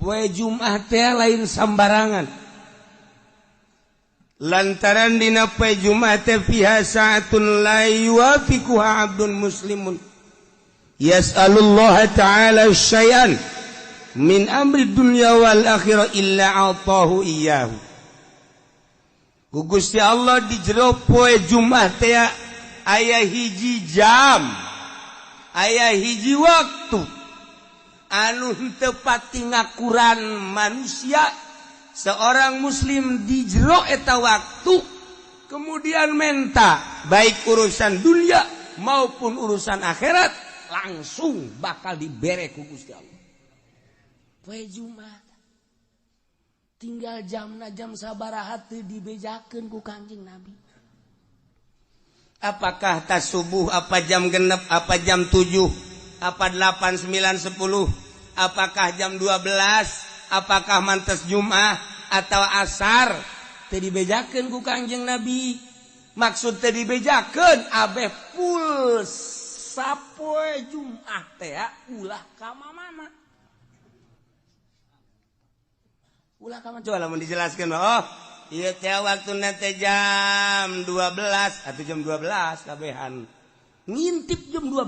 Poe Jumat teh lain sambarangan. Lantaran dina poe Jumat teh fiha sa'atun la yuwafiquha 'abdun muslimun yas'alullaha ta'ala syai'an min amri dunya wal akhirah illa 'atahu iyyahu. Ku Gusti Allah di jero poe Jumat teh aya hiji jam, aya hiji waktu anu henteu pati ngakuran manusia seorang muslim di jero eta waktu kemudian menta baik urusan dunia maupun urusan akhirat langsung bakal dibere ku Gusti Allah. Poe Jumat tinggal jamna jam sabaraha teu dibejakeun ku Kangjeng Nabi. Apakah tas subuh, apa jam genep, apa jam 7, apa 8, 9, 10, apakah jam 12, apakah mantes Jumat atau asar, teu dibejakeun ku Kangjeng Nabi. Maksud teu dibejakeun abeh full sapoe Jumat teh ulah ka mana. Ulah ka mana coba lamun dijelaskeun oh ieu teh waktuna teh jam 12 atau jam 12 kabehan. Ngintip jam 12.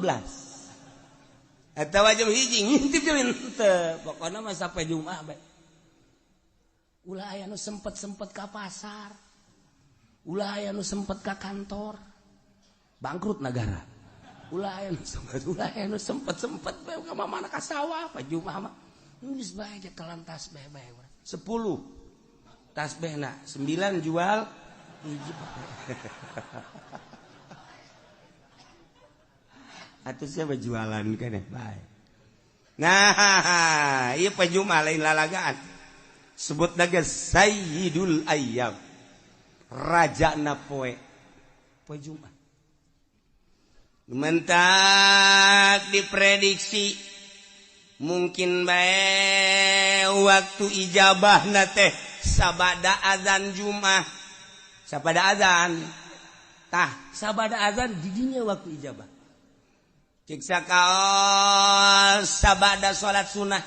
Atawa jam 1 ngintip jam henteu. Pokona mah sampai Jumat bae. Ulah aya nu sempet-sempet ka pasar. Ulah aya nu sempet ka kantor. Bangkrut negara. Ulah aya nu sempet, ulah aya nu sempet-sempet bae ka mana ka sawah pa Jumat mah. Geus bae kelantas bae bae. 10 tasbihna, 9 jual hiji. Atuh siapa jualan keneh bae. Nah, ieu poe Jumat lain lalagaan. Sebut lagi Sayyidul Ayyam. Rajana poe. Poe Jumat. Mentak diprediksi mungkin bae waktu ijabahna teh sabada azan Jumat. Sabada azan. Tah, sabada azan didinya waktu ijabah. Cek sakaol sabada salat sunnah.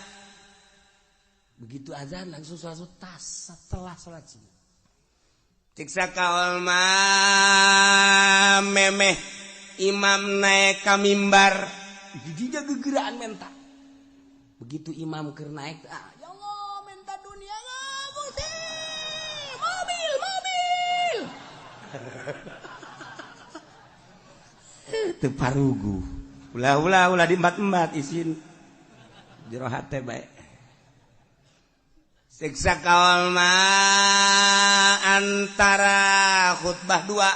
Begitu azan langsung salat tas setelah salat sunnah. Cek sakaol mah memeh imam naik ka mimbar didinya gegeraan menta. Begitu imam keur naik, ah, ya Allah minta dunia Gusti, mobil, mobil. Teu parugu. Ulah ulah ulah diembat-embat isin. Jero hate bae. Siksa kaol mah antara khutbah dua.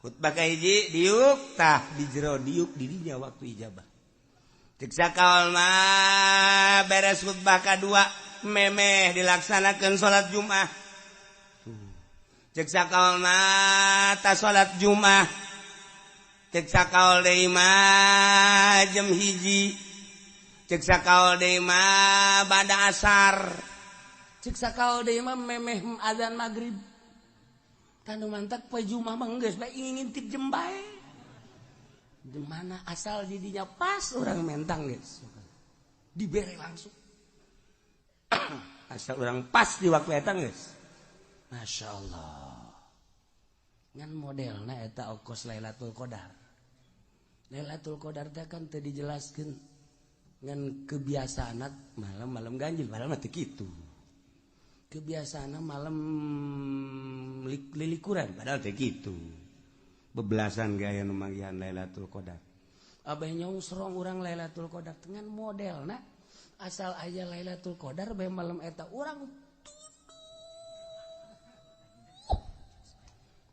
Khutbah kahiji diuk tah di jero diuk didinya waktu ijabah. Ceksa kaol mah beres khutbah kadua memeh dilaksanakan salat Jumat. Ceksa kaol mah ta salat Jumat. Ceksa kaol deui mah jam 1. Ceksa kaol deui mah bada asar. Ceksa kaol deui mah memeh azan magrib. Tanu mantak poe Jumat mah geus bae ngintip jem bae. Di mana asal didinya pas orang mentang guys, dibere langsung. Asal orang pas di waktu eta guys, masya Allah. Ngan modelna eta okos Lailatul Qadar. Lailatul Qadar teh kan teu dijelaskeun ngan kebiasaan malam-malam ganjil, malam mah teu kitu. Kebiasaan malam lilikuran padahal teu kitu. Bebelasan gaya nu manggihan Lailatul Qadar. Abah nyongsrong urang Lailatul Qadar dengan modelna asal aja Lailatul Qadar bae malam eta urang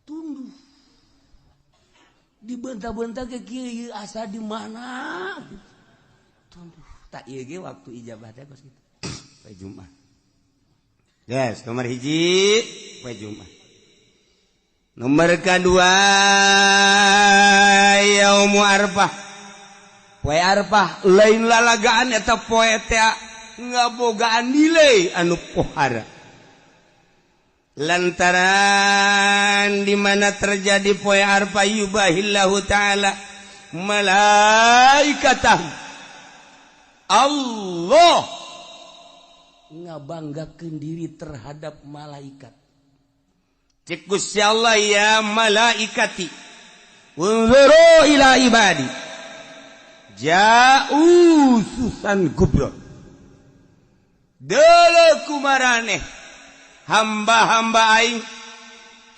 tunduh. Dibenta-benta ke kieu asa di mana? Tunduh. Tak ieu ge waktu ijabah teh kos kitu. Poe Jumat. Yes, nomor 1 poe Jumat. Nomor kedua yaumu Arfah. Poe Arfah lain lalagaan eta poe teh ngabogaan nilai anu pohara. Lantaran di mana terjadi poe Arfah yubahillahu ta'ala malaikatah. Allah ngabanggakeun diri terhadap malaikat. Cek Gusti Allah, ya malaikati unzuru ila ibadi ja'u susan gubro. Deuleu kumaraneh hamba-hamba aing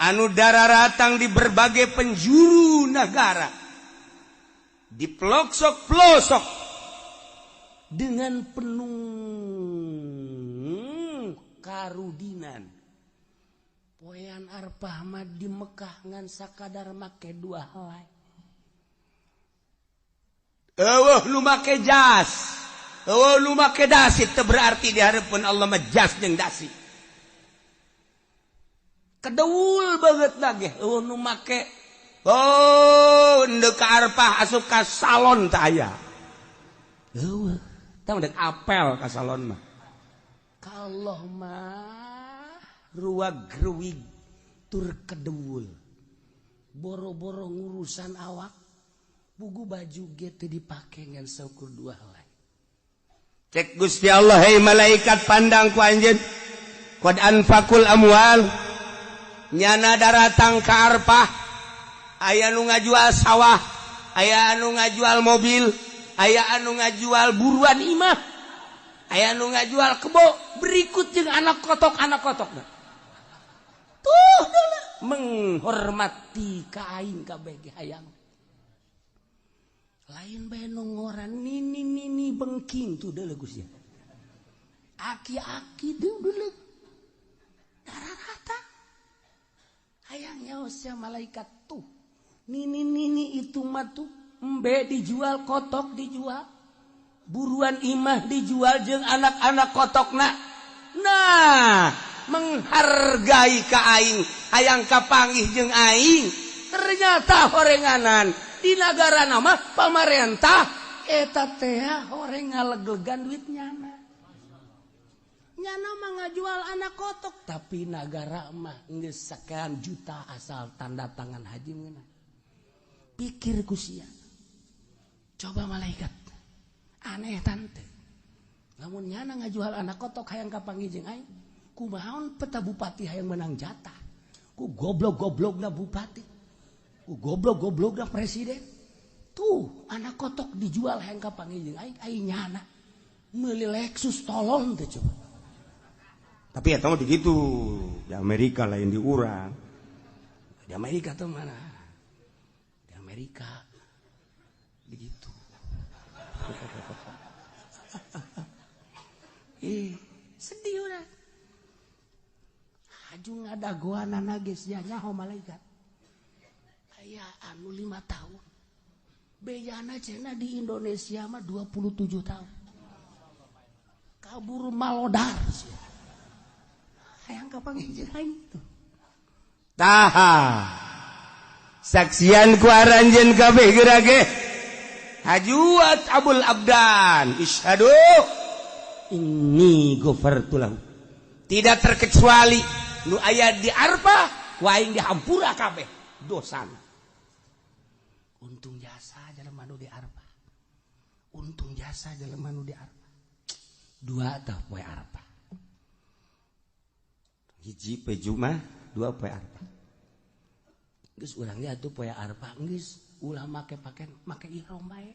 anu dararatang di berbagai penjuru negara, di pelosok-pelosok, dengan penuh karudinan. Poean Arpah mah di Mekah ngan sakadar make dua helai. Eueuh nu make jas, eueuh nu make dasi, teu berarti di hareupeun Allah mah jas jeung dasi. Kedeul banget lagi eueuh nu make. Oh, ndek ka Arpah asup ka salon teh aya. Eueuh, tah ndek apel ka salon mah. Ka Allah mah ruag-ruwig tur kedeul. Boro-boro ngurusan awak, bugu baju ge teu dipake ngan saukur dua helai. Cek Gusti Allah, hei malaikat, pandang ku anjeun. Qad anfaqul amwal, nyana daratang ka Arpah, aya nu ngajual sawah, aya anu ngajual mobil, aya anu ngajual buruan imah, aya anu ngajual kebo, berikut jeung anak kotok, anak kotok tuh dulu menghormati ka aing kabeh ge hayang. Lain bae nu ngoran nini nini bengking tuh deuleu Gusti. Aki-aki deuleu dararata hayang nyaos sia malaikat tuh. Nini nini itu mah tuh embe dijual, kotok dijual, buruan imah dijual jeung anak-anak kotokna. Nah, menghargai ka aing, hayang kapanggih jeung aing. Ternyata horenganan di nagara nama pamarentah eta teh horeng ngaleglegan duit nyana. Nyana mah ngajual anak kotok, tapi nagara mah geus sekian juta asal tanda tangan haji meunang. Pikir ku sia. Coba malaikat. Aneh tante. Lamun nyana ngajual anak kotok hayang kapanggih jeung aing, kumaha peta bupati hayang menang jatah. Ku goblok-goblokna bupati. Ku goblok-goblokna presiden. Tuh, anak kotok dijual hayang kapanggih jeung aing, aing nyana meuli Lexus tolong teh coba. Tapi ya mah begitu. Di Amerika lain di urang. Di Amerika tuh mana? Di Amerika begitu. Ih, sedih udah. Haju ngadagoanana geus nya nyaho malaikat. Aya anu 5 tahun. Bejana cenah di Indonesia mah 27 tahun. Kabur malodar sia. Hayang kapanggih jeung aing tuh. Taha. Saksian ku aranjeun kabeh geura ge. Hajuat Abul Abdan, isyhadu inni ghafartu lahu. Tidak terkecuali nu aya di Arfah, ku aing dihampura kabeh dosana. Untung jasa jelema nu di Arfah. Untung jasa jelema nu di Arfah. Dua tah poe Arfah. Hiji poe Jumat, dua poe Arfah. Geus urang ge atuh poe Arfah geus ulah make pakaian, make ihram bae.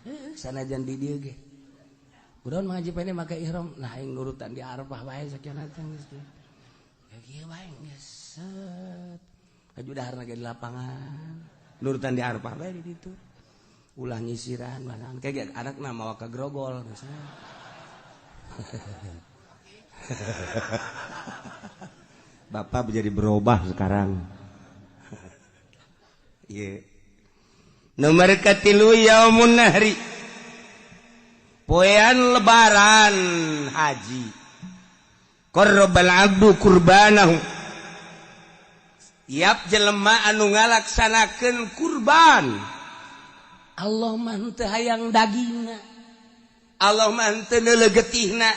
Heuh, sanajan di dieu ge. Urang mah ngaji pene make ihram, nah aing nurutan di Arfah bae sakieu teh geus teh. Ya kieu bae geus set. Haju daharna ge di lapangan. Nurutan di Arfah bae di ditu. Ulah nyisiran mana kayak anakna mawa ka grogol misalnya. Bapak menjadi berubah sekarang. Yeah. Nomor katilu yaumun nahri, poean lebaran haji. Qarrabal abdu kurbanahu, tiap jelema anu ngalaksanakeun kurban. Allah mah henteu hayang dagingna, Allah mah henteu neuleuh getihna,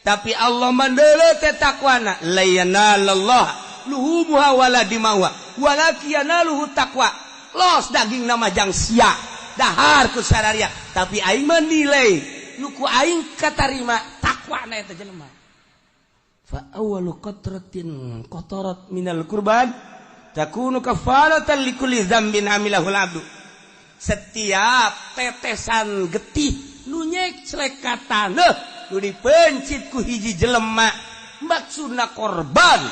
tapi Allah mah neuleuh teh takwana. La yanalallah luhumuha wala dimauha walaki yanaluhu taqwa. Los daging nama jang sia dahar ku sararia, tapi aing menilai nu ku aing katarima takwana eta jelema. Fa awwalu qatratin qatarat minal kurban takunu kafaratan likulli dzambin amilahul abdu. Setiap tetesan getih nu nyeclek ka taneuh nu dipencit ku hiji jelema maksudna korban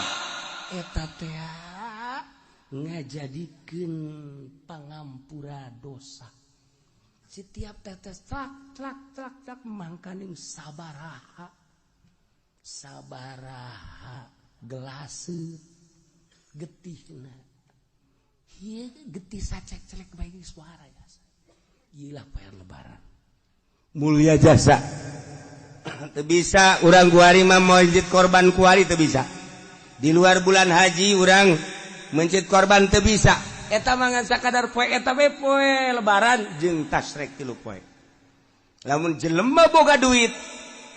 eta teh ngajadikeun pangampura dosa. Setiap tetes tlak tlak tlak tlak mangkaning sabaraha sabaraha gelase getihna. Ieu getih sacek-celek bae suara jasa. Ieu lah poe lebaran. Mulia jasa. Teu bisa urang kuari mah mencit korban kuari teu bisa. Di luar bulan haji urang mencit korban teu bisa. Eta mah ngan sakadar poe eta we poe lebaran jeung tasrek 3 poe. Lamun jelema boga duit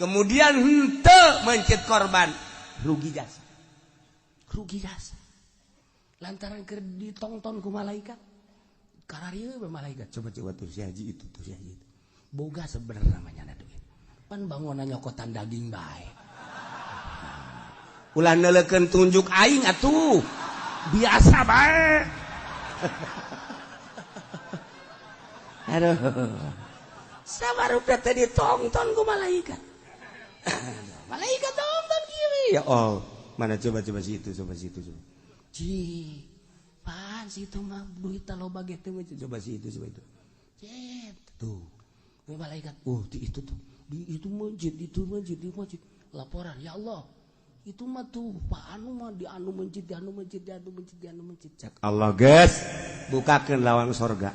kemudian henteu mencit korban rugi jasa. Rugi jasa. Lantaran keur ditongton ku malaikat. Kararieu we malaikat coba-coba tuh si haji itu tuh si haji itu. Boga sebenarnya namanya ada duit. Pan bangunan nyokotan daging bae. Ulah neuleukeun tunjuk aing atuh. Biasa bae. Aduh. Sabarupa teh ditongton ku malaikat. Malaikat tonton kieu. Ya Allah, mana coba-coba si itu, coba si itu, coba. Ci, pan si itu mah duit loba ge teh coba si itu, coba itu. Cet, tuh. Malaikat, oh di itu tuh, di itu masjid, itu masjid, di masjid. Laporan, ya Allah, itu mah tuh Pak anu mah di anu masjid, di anu masjid, di anu masjid, di anu masjid. Cak Allah geus, bukakeun lawang sorga.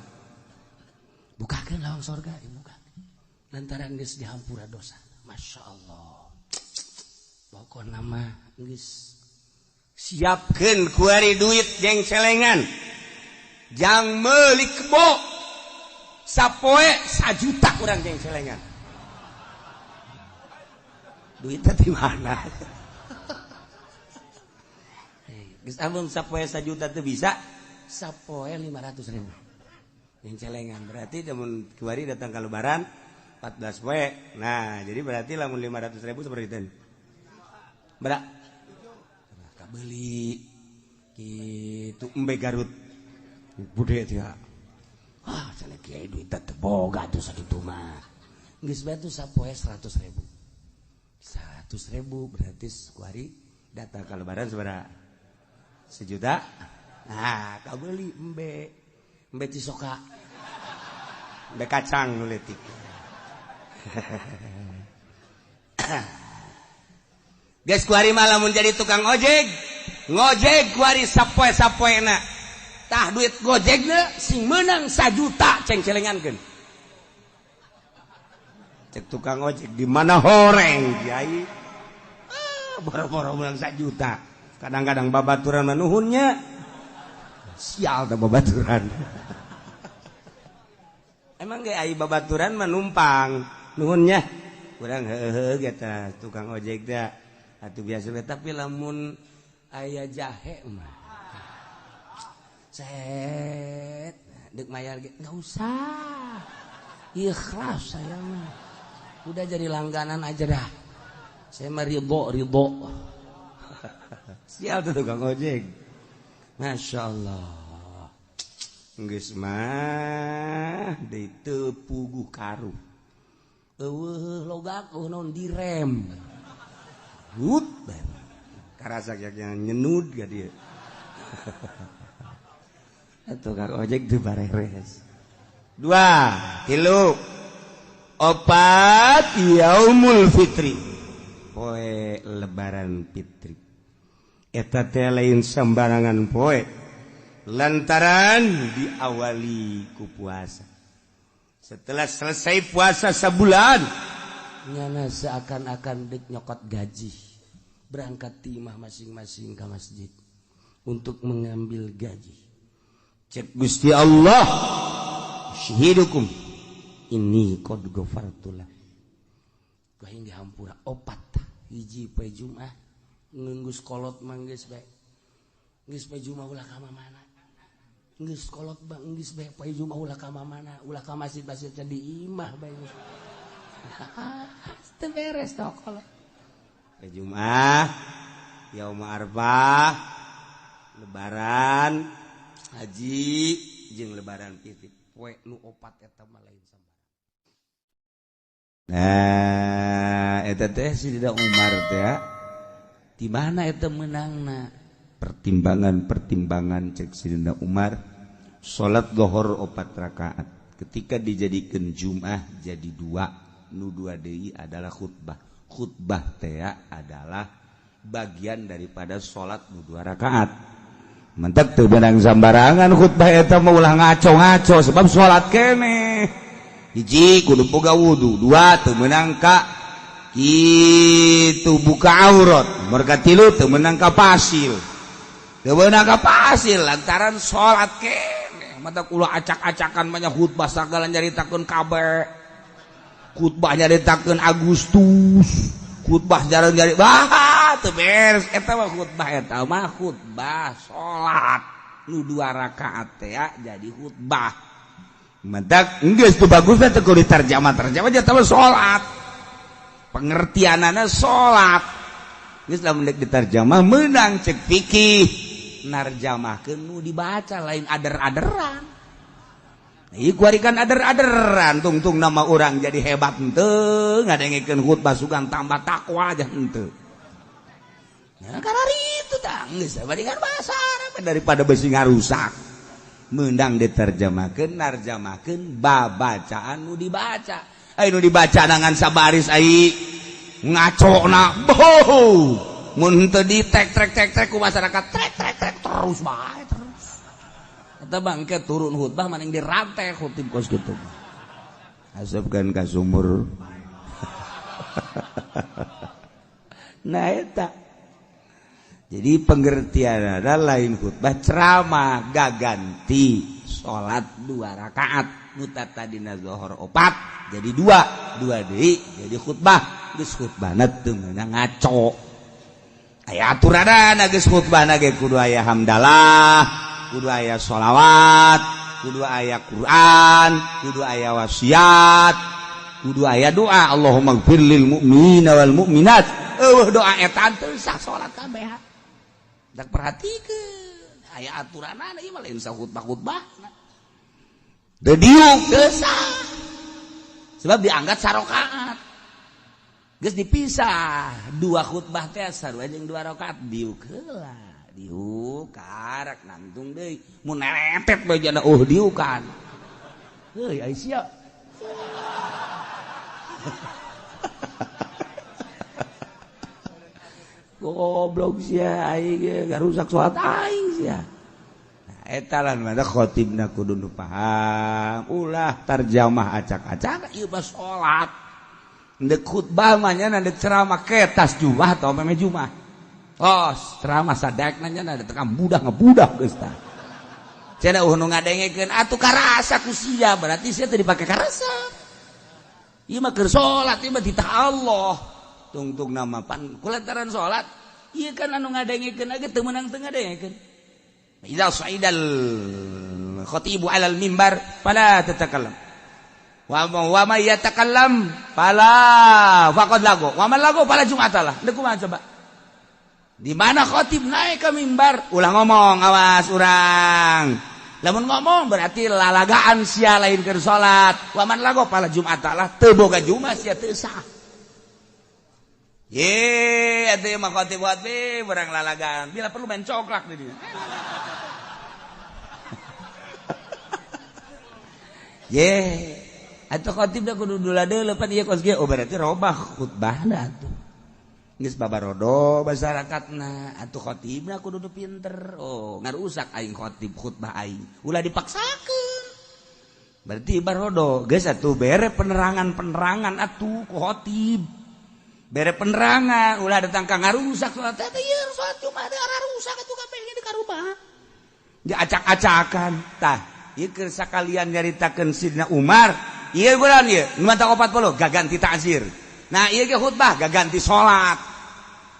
Bukakeun lawang sorga, dibuka. Lantaran geus dihampura dosa. Masya Allah. Pokona mah geus siapkeun kuari duit jeung celengan. Jang meuli kebo. Sapoe 1 juta kurang jeung celengan. Duitnya di mana? Geus amun sapoe 1 juta teu bisa, sapoe 500.000. Jeung celengan berarti lamun kuari datang ka lebaran 14 poe. Nah, jadi berarti lamun 500.000 seperti itu. Berak. Kabeli kitu embe Garut. Bude teh. Ah, cenah kiai duit teh boga tuh sakitu mah. Geus bae tuh sapoe 100.000. 100.000 berarti kuari datang ka lebaran sabaraha? 1 juta. Nah, kabeli embe. Embe cisoka. Embe kacang nu leutik. Geus kuari mah lamun jadi tukang ojek, ngojek kuari sapoe-sapoena. Tah duit gojekna sing meunang 1 juta ceng-celengankeun. Cek tukang ojek di mana horeng kiai. Ah, boro-boro meunang 1 juta. Kadang-kadang babaturan manuhunnya. Sial teh babaturan. Emang ge ai babaturan mah numpang nuhunnya. Urang heuheuh ge tah tukang ojek teh. Atuh biasa we tapi lamun aya jahe mah. Set, dek mayar ge enggak usah. Ikhlas saya mah. Udah jadi langganan aja dah. Saya mah ridho, ridho. Sial tuh tukang ojek. Masya Allah. Geus mah deui teu puguh karuh. Eueuh logak eueuh naon direm. Hut karasa yang nyenud ga dia. Tukang ojek tuh bareres. 2, 3, 4 yaumul fitri. Poe lebaran fitri. Eta teh lain sembarangan poe. Lantaran diawali ku puasa. Setelah selesai puasa sebulan, nyana seakan-akan dek nyokot gaji. Berangkat timah masing-masing ke masjid untuk mengambil gaji. Cek Gusti Allah, syahidukum ini qad ghafartulah. Kuaing dihampura 4 hiji poe Jumat ngenggus kolot mah geus bae. Geus poe Jumat ulah ka mana? Geus kolot bang geus bae poe Jumat ulah ka mana? Ulah ka masjid-masjid di imah bae. Teu beres tah kolot. Ke Jumat, Yaum Arfah, Lebaran, Haji jeung Lebaran Fitri. Poe nu opat eta mah lain sambarang. Nah, eta teh Sidina Umar teh di mana eta meunangna? Pertimbangan-pertimbangan cek Sidina Umar, salat zuhur 4 rakaat. Ketika dijadikan Jum'ah jadi 2, nu 2 deui adalah khutbah. Khutbah teh adalah bagian daripada salat nu 2 rakaat. Mentek teu beunang sambarangan khutbah eta mah ulah ngaco-ngaco sebab salat keneh. Hiji kudu boga wudu, 2 teu meunang ka kitu buka aurat, merga 3 teu meunang ka pasil. Teu meunang ka pasil lantaran salat keneh. Mata kula acak-acakan banyak khutbah sagala nyaritakeun kabeh. Khutbah nyaritakeun Agustus, khutbah jarang nyari bah teu beres eta mah khutbah eta mah khutbah salat nu 2 rakaat teh jadi khutbah. Mentak geus teu bagus teh kudu diterjemah-terjemah jadi mah salat. Pengertianana salat. Geus lamun deuk diterjemah meunang cek fikih. Narjamahkeun nu dibaca lain ader-aderan. Ieu kuari kan ader-aderan tungtung nama orang jadi hebat henteu ngadengekeun khutbah sugan tambah takwa aja henteu. Nah karena itu tah geus bandingan bahasa Arab daripada besi ngarusak. Meundang diterjemahkeun narjamahkeun babacaan nu dibaca. Ai nu dibaca dengan sabaris ai ngacona boh. Mun teu di tek trek tek trek ku masyarakat trek trek trek terus bae terus. Eta bangke turun khutbah maning dirantai khutib kos kitu. Asupkeun ka sumur. Nah eta. Jadi pengertian ada lain khutbah ceramah gaganti salat 2 rakaat. Nu tadina zuhur 4 jadi 2, 2 deui jadi khutbah. Geus khutbahna teu meunang ngaco. Aya aturanana geus khutbahna ge kudu aya hamdalah, kudu aya sholawat, kudu aya Quran, kudu aya wasiat, kudu aya doa Allahumma gfir lil mu'minina wal mu'minat. Eueuh doa eta teu sah salat kabeh. Dak perhatikeun, aya aturanana ieu mah lain sah khutbah-khutbah. Teu diuk teu sah. Sebab dianggap sarokaat. Geus dipisah 2 khutbah teh sarua jeung 2 rakaat diuk heula. Diuk karak nangtung deui mun neretet bae jana diukan. Heuy ai sia. Goblok sia aing ge ngarusak salat aing sia. Nah eta lah mah khotibna kudu nu paham, ulah tarjamah acak-acak ieu mah salat. Ndek khutbah mah nya ndek ceramah ketas jumah atau meme jumah. Oh, ceramah sadekna nya da tekam budak ngebudak geus tah. Cenah eueuh nu ngadengekeun atuh karasa ku sia, berarti sia teu dipake karasa. Ieu mah keur salat, ieu mah titah Allah. Tungtung nama pan kulantaran salat, ieu kan anu ngadengekeun ge teu meunang teu ngadengekeun. Idza sa'idal khatibu 'alal mimbar fala tatakallam. Wa ma yatakallam fala faqad lago. Wa man lago fala jum'atalah. Deuk kumaha coba? Di mana khotib naik ke mimbar, ulah ngomong, awas urang. Lamun ngomong berarti lalagaan sia lain keur salat. Wa man lago fala jum'atalah, teu boga jumat sia teu sah. Ye, atuh mah khotib khotib urang lalagaan. Bila perlu main coklak di dieu. Ye, atuh khotib da kudu dula deuleu pan ieu kos kieu. Oh berarti robah khutbahna atuh. Geus babarodo masyarakatna atuh khotibna kudu nu pinter. Oh, ngarusak aing khotib khutbah aing. Ulah dipaksakeun. Berarti barodo geus atuh bere penerangan-penerangan atuh ku khotib. Bere penerangan ulah datang ka ngarusak salat teh ieu salat Jumat teh rusak atuh kabeh di karubah. Diacak-acakan tah. Ieu keur sakalian nyaritakeun Sidina Umar, ieu bulan ieu nu mata 40 gaganti ta'zir. Nah ieu ge khutbah gaganti salat.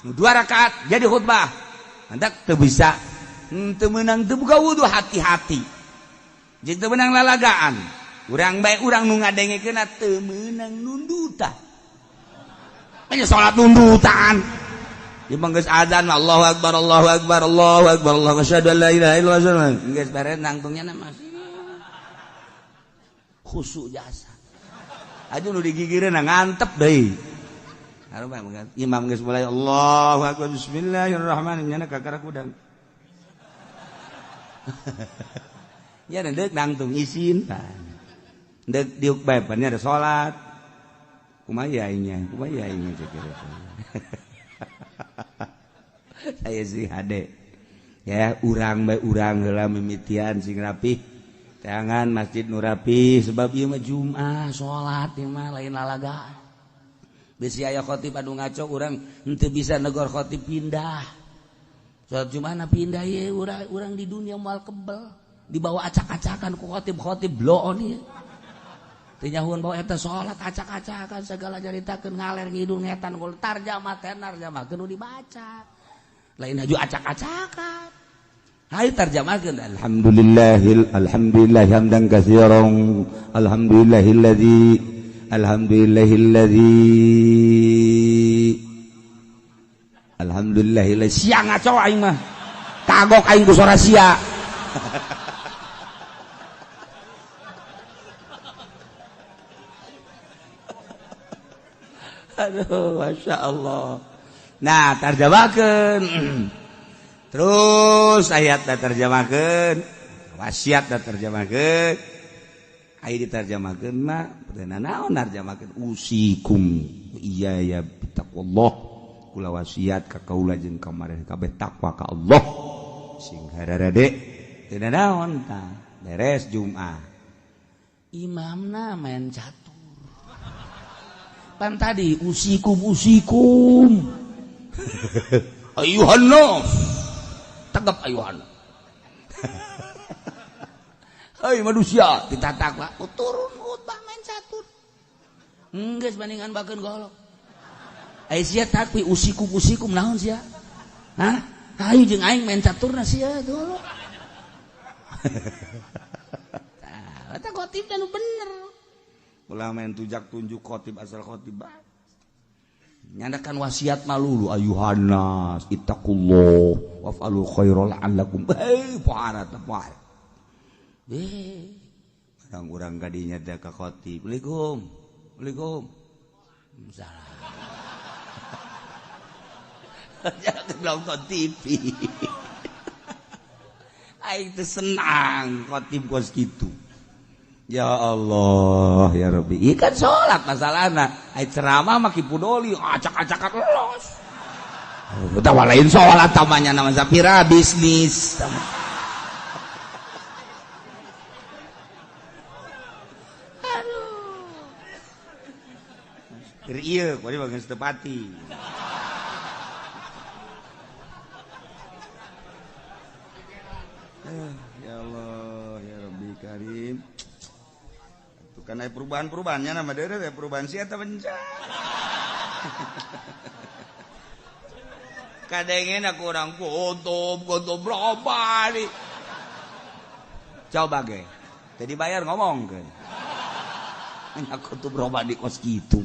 2 rakaat jadi khutbah. Mantak teu bisa teu meunang teu buka wudu hati-hati. Jeung teu meunang lalagaan. Urang bae urang nu ngadengekeunna teu meunang nundutan. Nya salat nundutan. Ieu geus azan Allahu akbar Allahu akbar Allahu akbar Allahu asyhadu an la ilaha illallah. Geus beres nangtungnya mah khusyuk jasa. Aduh nu digigireun ngantep deui. Imam geus mulai Allahu akbar bismillahirrahmanirrahim nyana kakara kudang. Ya deuk nangtung isin. Deuk diuk bae pan ada salat. Kumaha aingnya? Kumaha aingnya cek. Saya sih hade. Ya urang bae urang heula mimitian sing rapih. Tangan masjid nu rapih sebab ieu mah Jumat salat ieu mah lain lalagaan. Bisi aya khotib anu ngaco urang henteu bisa negor khotib pindah. Salat Jumat pindah ye urang di dunia moal kebel dibawa acak-acakan ku khotib-khotib bloon ieu. Teu nyahueun bawa eta salat acak-acakan segala nyaritakeun ngaler ngidul ngetan gol tarjamah tenar tarjamahkeun nu dibaca. Lain haju acak-acakan. Hayu tarjamahkeun alhamdulillahil alhamdulillah hamdan katsiran alhamdulillahilladzi alhamdulillahilladzi alhamdulillahilladzi sia ngaco aing mah kagok aing ku sora sia. Aduh Masya Allah. Nah tarjamahkeun terus ayat terjemahkeun wasiat terjemahkeun aya diterjemahkeun mah teu naon narjemahkeun usikum iya ya taqwallah kula wasiat ka kaula jeung ka mareh kabeh takwa ka Allah sing hararade teu naon tah beres Jumat imamna main catur pan tadi usikum usikum ayuhan nas tegap ayuhan. Hei manusia ditatak lah turun khutbah main catur geus bandingan bakeun golok ai sia takwi usikum usikum naon sia hah hayu jeung aing main caturna sia golok. Tah eta khotib nu bener ulah main tujak tunjuk khotib asal khotib nyandakan wasiat malulu ayuhan nas ittaqullah waf'alu khairal la'allakum hei pohara teh pohara eh urang-urang kadinya teh ka khotib Assalamualaikum Assalamualaikum salah jangan nonton TV aing teh senang khotib kos kitu. Ya Allah ya Rabbi ieu kan salat masalahna ai ceramah mah kipudoli acak-acakan los utawa lain salat tamanya nama Zapira bisnis. Aduh keur ieu kuari bageus teu pati. Ya Allah ya Rabbi Karim. Karena perubahan-perubahannya nama dere perubahan sih atau bencana. Kadangnya aku orang kotob kotob berapa nih? Coba ge, jadi bayar ngomong ke. Aku tuh berapa di kos gitu.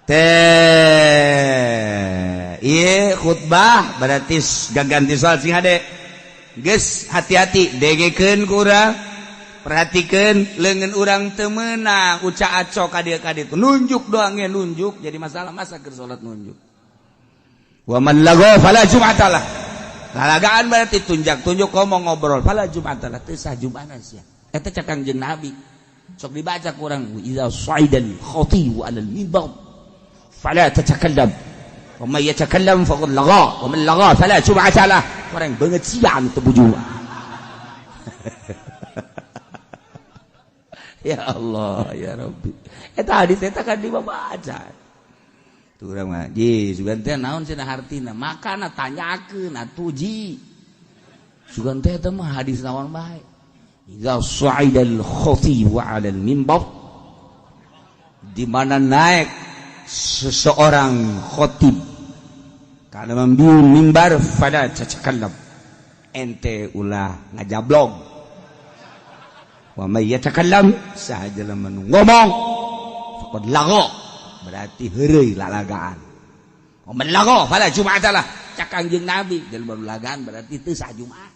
Teh, iya khutbah berarti gaganti soal sing hade. Geus hati-hati degekeun kurang. Perhatikan lengan orang temenang uca aco kadir kadir nunjuk doangnya nunjuk jadi masalah masa keur salat nunjuk wa man lago fala jum'atalah lalagaan berarti tunjak tunjuk ngomong ngobrol fala jum'atalah teu sah jum'ana sia eta cek Kangjeng Nabi sok dibaca kurang idza sa'idal khatibu 'alal mimbar fala tatakallam wa man yatakallam faqad lagha wa man lagha fala jum'atalah kurang banget sia anu teu bujuan. Ya Allah ya Rabbi eta hadis eta kan dibaca tuh urang mah ji sugan teh naon cenah hartina makana tanyakeun atuh ji sugan teh eta mah hadis naon bae idza sa'idal khatib 'ala al-mimbar di mana naik seseorang khatib kana mambiun mimbar fala tatakallam ente ulah ngajablog wa may yatakallam sahaja lamun ngomong faqad lagha berarti heureuy lalagaan Wa man lagha fala jum'ata lah. Cak Kangjeng Nabi, jelema nu lagaan berarti teu sah Jumat.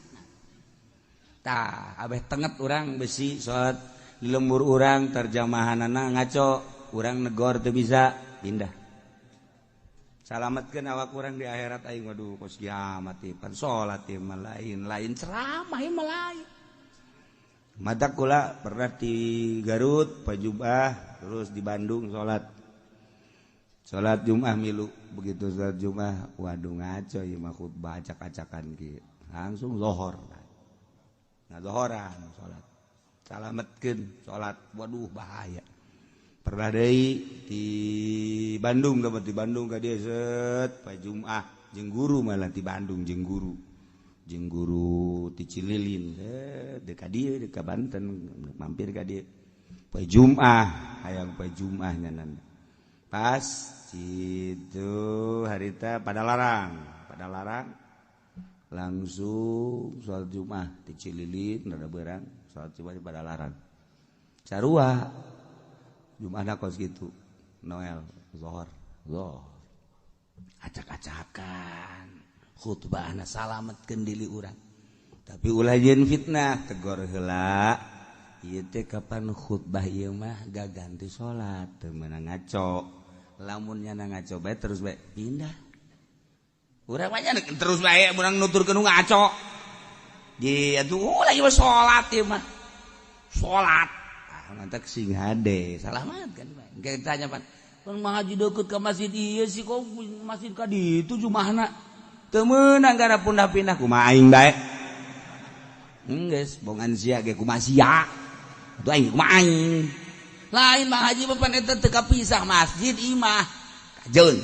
Tah, abeh tenget urang besi salat di lembur urang terjemahanana ngaco, urang negor teu bisa pindah. Salametkeun awak urang di akhirat aing, waduh, kos kiamat ieu pan salat ieu mah lain, lain ceramah ieu mah lain. Mata kula pernah di Garut Pajubah, terus di Bandung salat salat Jumat milu. Begitu salat Jumat, waduh, ngaco ieu mah, khutbah acak-acakan kieu, langsung lohor. Nah, lohoran salat, salametkeun salat, waduh, bahaya. Pernah deui di Bandung, dapat di Bandung ka dieu set pa Jumat jeung guru, malah di Bandung jeung guru ti Cililin, set deuk ka dieu, deuk ka Banten, mampir ka dieu poe Jumat, hayang poe Jumat nyanan. Pas itu harita pada larang, langsung sholat Jumat di Cililin, rada berang sholat Jumat di Padalarang. Sarua Jumat kos gitu Noel, zohor zohor acak-acakan khutbahna. Salametkeun diri urang, tapi ulah jeung fitnah, tegor heula. Ieu teh kapan khutbah ieu mah gak ganti salat, teu meunang ngaco. Lamun nyana ngaco bae, terus bae pindah. Urang mah terus bae urang nuturkeun nu ngaco. Di atuh ulah ieu salat, ieu mah salat. Ah, mantak sing hade salamat kan bae. Engke tanya pan kan ngaji deket ke masjid ieu sih, kok masjid ka ditu jumahna teu meunang gara pindah-pindah, kumaha aing bae. Geus bongan sia ge kumaha sia. Atuh aing kumaha aing. Lain Mang Haji mah pan eta teu kapisah masjid imah. Kajeun.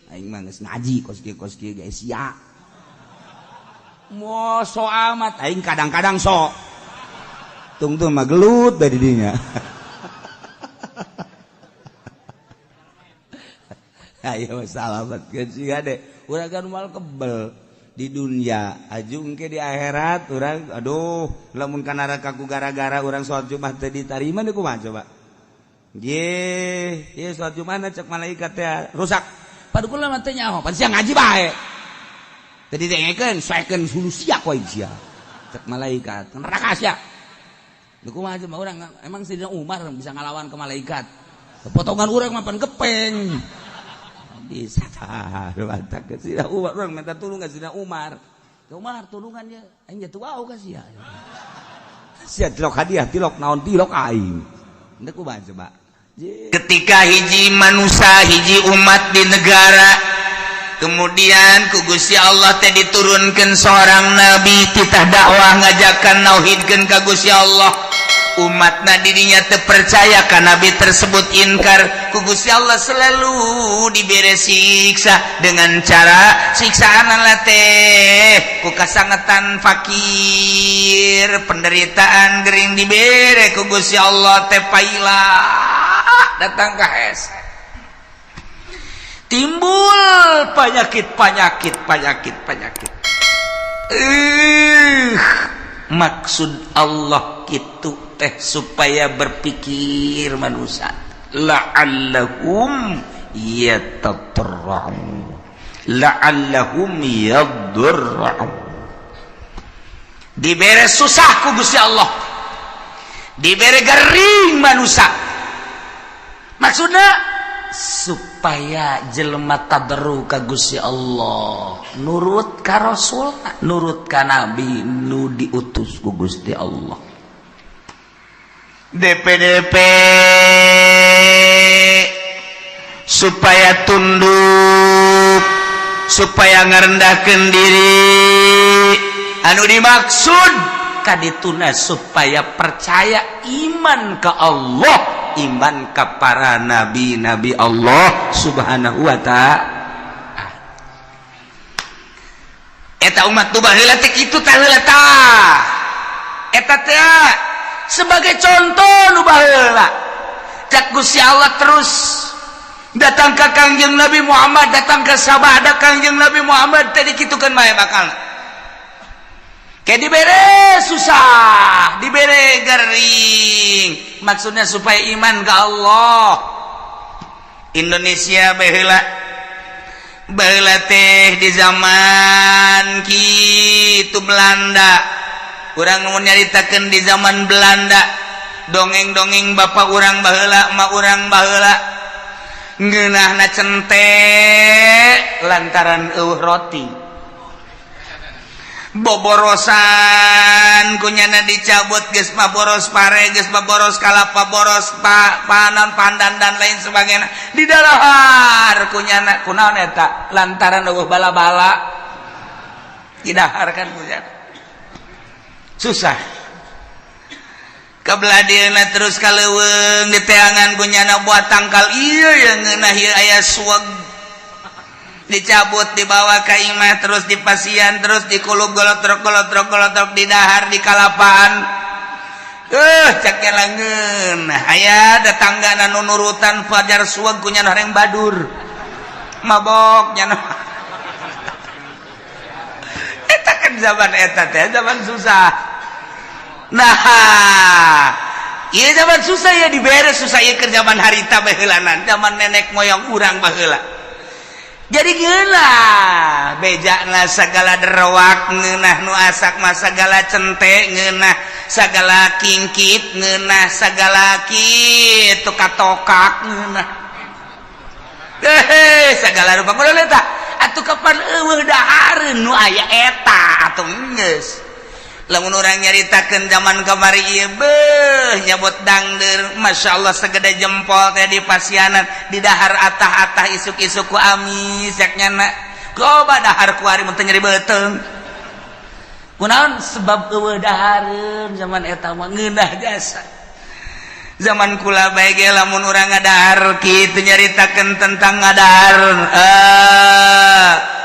Aing mah geus ngaji kos kieu kos kieu ge sia. Mo so amat aing kadang-kadang so. Tungtung mah gelut dari dinya. Ayo salamet sia deh. Urang kan moal kebel di dunia, ajung ke di akhirat urang, aduh, lamun ka neraka ku gara-gara urang sholat Jumat teu ditarima deui, kumaha coba? Ye, ye sholat Jumat cek malaikat teh rusak. Padu kula mah teu nyaho, pan sia ngaji bae. Teu didengekeun, soekeun hulu sia ku aing sia. Cek malaikat, neraka sia. Lha kumaha coba urang, emang Sayyidina Umar bisa ngalawan ke malaikat? Potongan urang mah pan gepeng. Bisa tah, mantap ke Sayyidina Umar, urang minta tulung ke Sayyidina Umar. Ke Umar tulungan ya, aing jatuh wau ka sia. Sia tilok hadiah, tilok naon, tilok aing. Henteu kumaha coba? Ketika hiji manusia, hiji umat di negara, kemudian ku Gusti Allah teh diturunkan seorang nabi, titah dakwah ngajakan nauhidkeun ka Gusti Allah. Umatna dirinya terpercaya ka nabi tersebut, inkar, ku Gusti Allah selalu diberi siksa dengan cara siksaan teh ku kasangetan, fakir, penderitaan, gering, dibere ku Gusti Allah teh paila datang ke hese, timbul penyakit, penyakit, penyakit, penyakit. Maksud Allah gitu teh supaya berpikir manusia, la'allahum yatadarra'un, la'allahum yadurra'un. Dibere susah ku Gusti Allah, dibere gering manusia, maksudnya supaya jelema tadarru ka Gusti Allah, nurut ka Rasul, nurut ka nabi nu diutus ku Gusti Allah. DPDP supaya tunduk, supaya ngerendahkan diri, anu dimaksud kadituna supaya percaya, iman ke Allah, iman ke para nabi-nabi Allah Subhanahu wa ta'ala. Eta umat tu baheula teh kitu tah heula tah. Eta teh sebagai contoh nu baheula. Cak Gusti Allah terus datang ke Kangjeng Nabi Muhammad, datang ke sabada Kangjeng Nabi Muhammad tadi kitukeun bae bakal. Kayak dibere susah, dibere gering. Maksudnya supaya iman ke Allah. Indonesia baheula. Baheula teh di zaman kitu Belanda, urang mau nyaritakeun di zaman Belanda, dongeng-dongeng bapak urang baheula, emak urang baheula, ngeunahna cente lantaran euweuh roti, boborosan kunyana dicabut, geus mah boros pare, geus mah boros kalapa, boros panan, pandan, dan lain sebagainya, didahar kunyana. Kunaon eta? Lantaran euweuh bala-bala, didahar kan kunyana susah. Kebelah dieuna terus ka leuweung, diteangan kunyana buat tangkal ieu yang ngeunah ieu aya suweg, dicabut, dibawa ke imah, terus dipasian, terus dikulub, golotrok golotrok golotrok, didahar di kalapaan. Cek langeun aya tetangga nu nurutan fajar suweg kunya horeng badur mabok nya. Eta kan zaman eta teh zaman susah. Nah, iya, zaman susah ya, diberes susah ya ke zaman harita baheulanan, zaman nenek moyang urang baheula. Jadi gila bejana segala derwak ngeunah, nu asak mah segala cente ngeunah, segala kingkit ngeunah, segala kitu katokak ngeunah, eh segala rupa. Kudu eta atuh, kapan euweuh dahareun nu aya eta atuh geus. Lamun urang nyaritakeun zaman kamari ieu, beuh, nyabot dangder, Masya Allah, segede jempol teh di pasianan, di dahar atah-atah isuk-isuk ku amis yak nyana. Coba dahar kuari mun teu nyeri beuteung. Kunaon? Sebab euweuh dahareun zaman eta mah, ngeunah jasa. Zaman kula bae ge lamun urang ngadahar kitu, nyaritakeun tentang ngadahar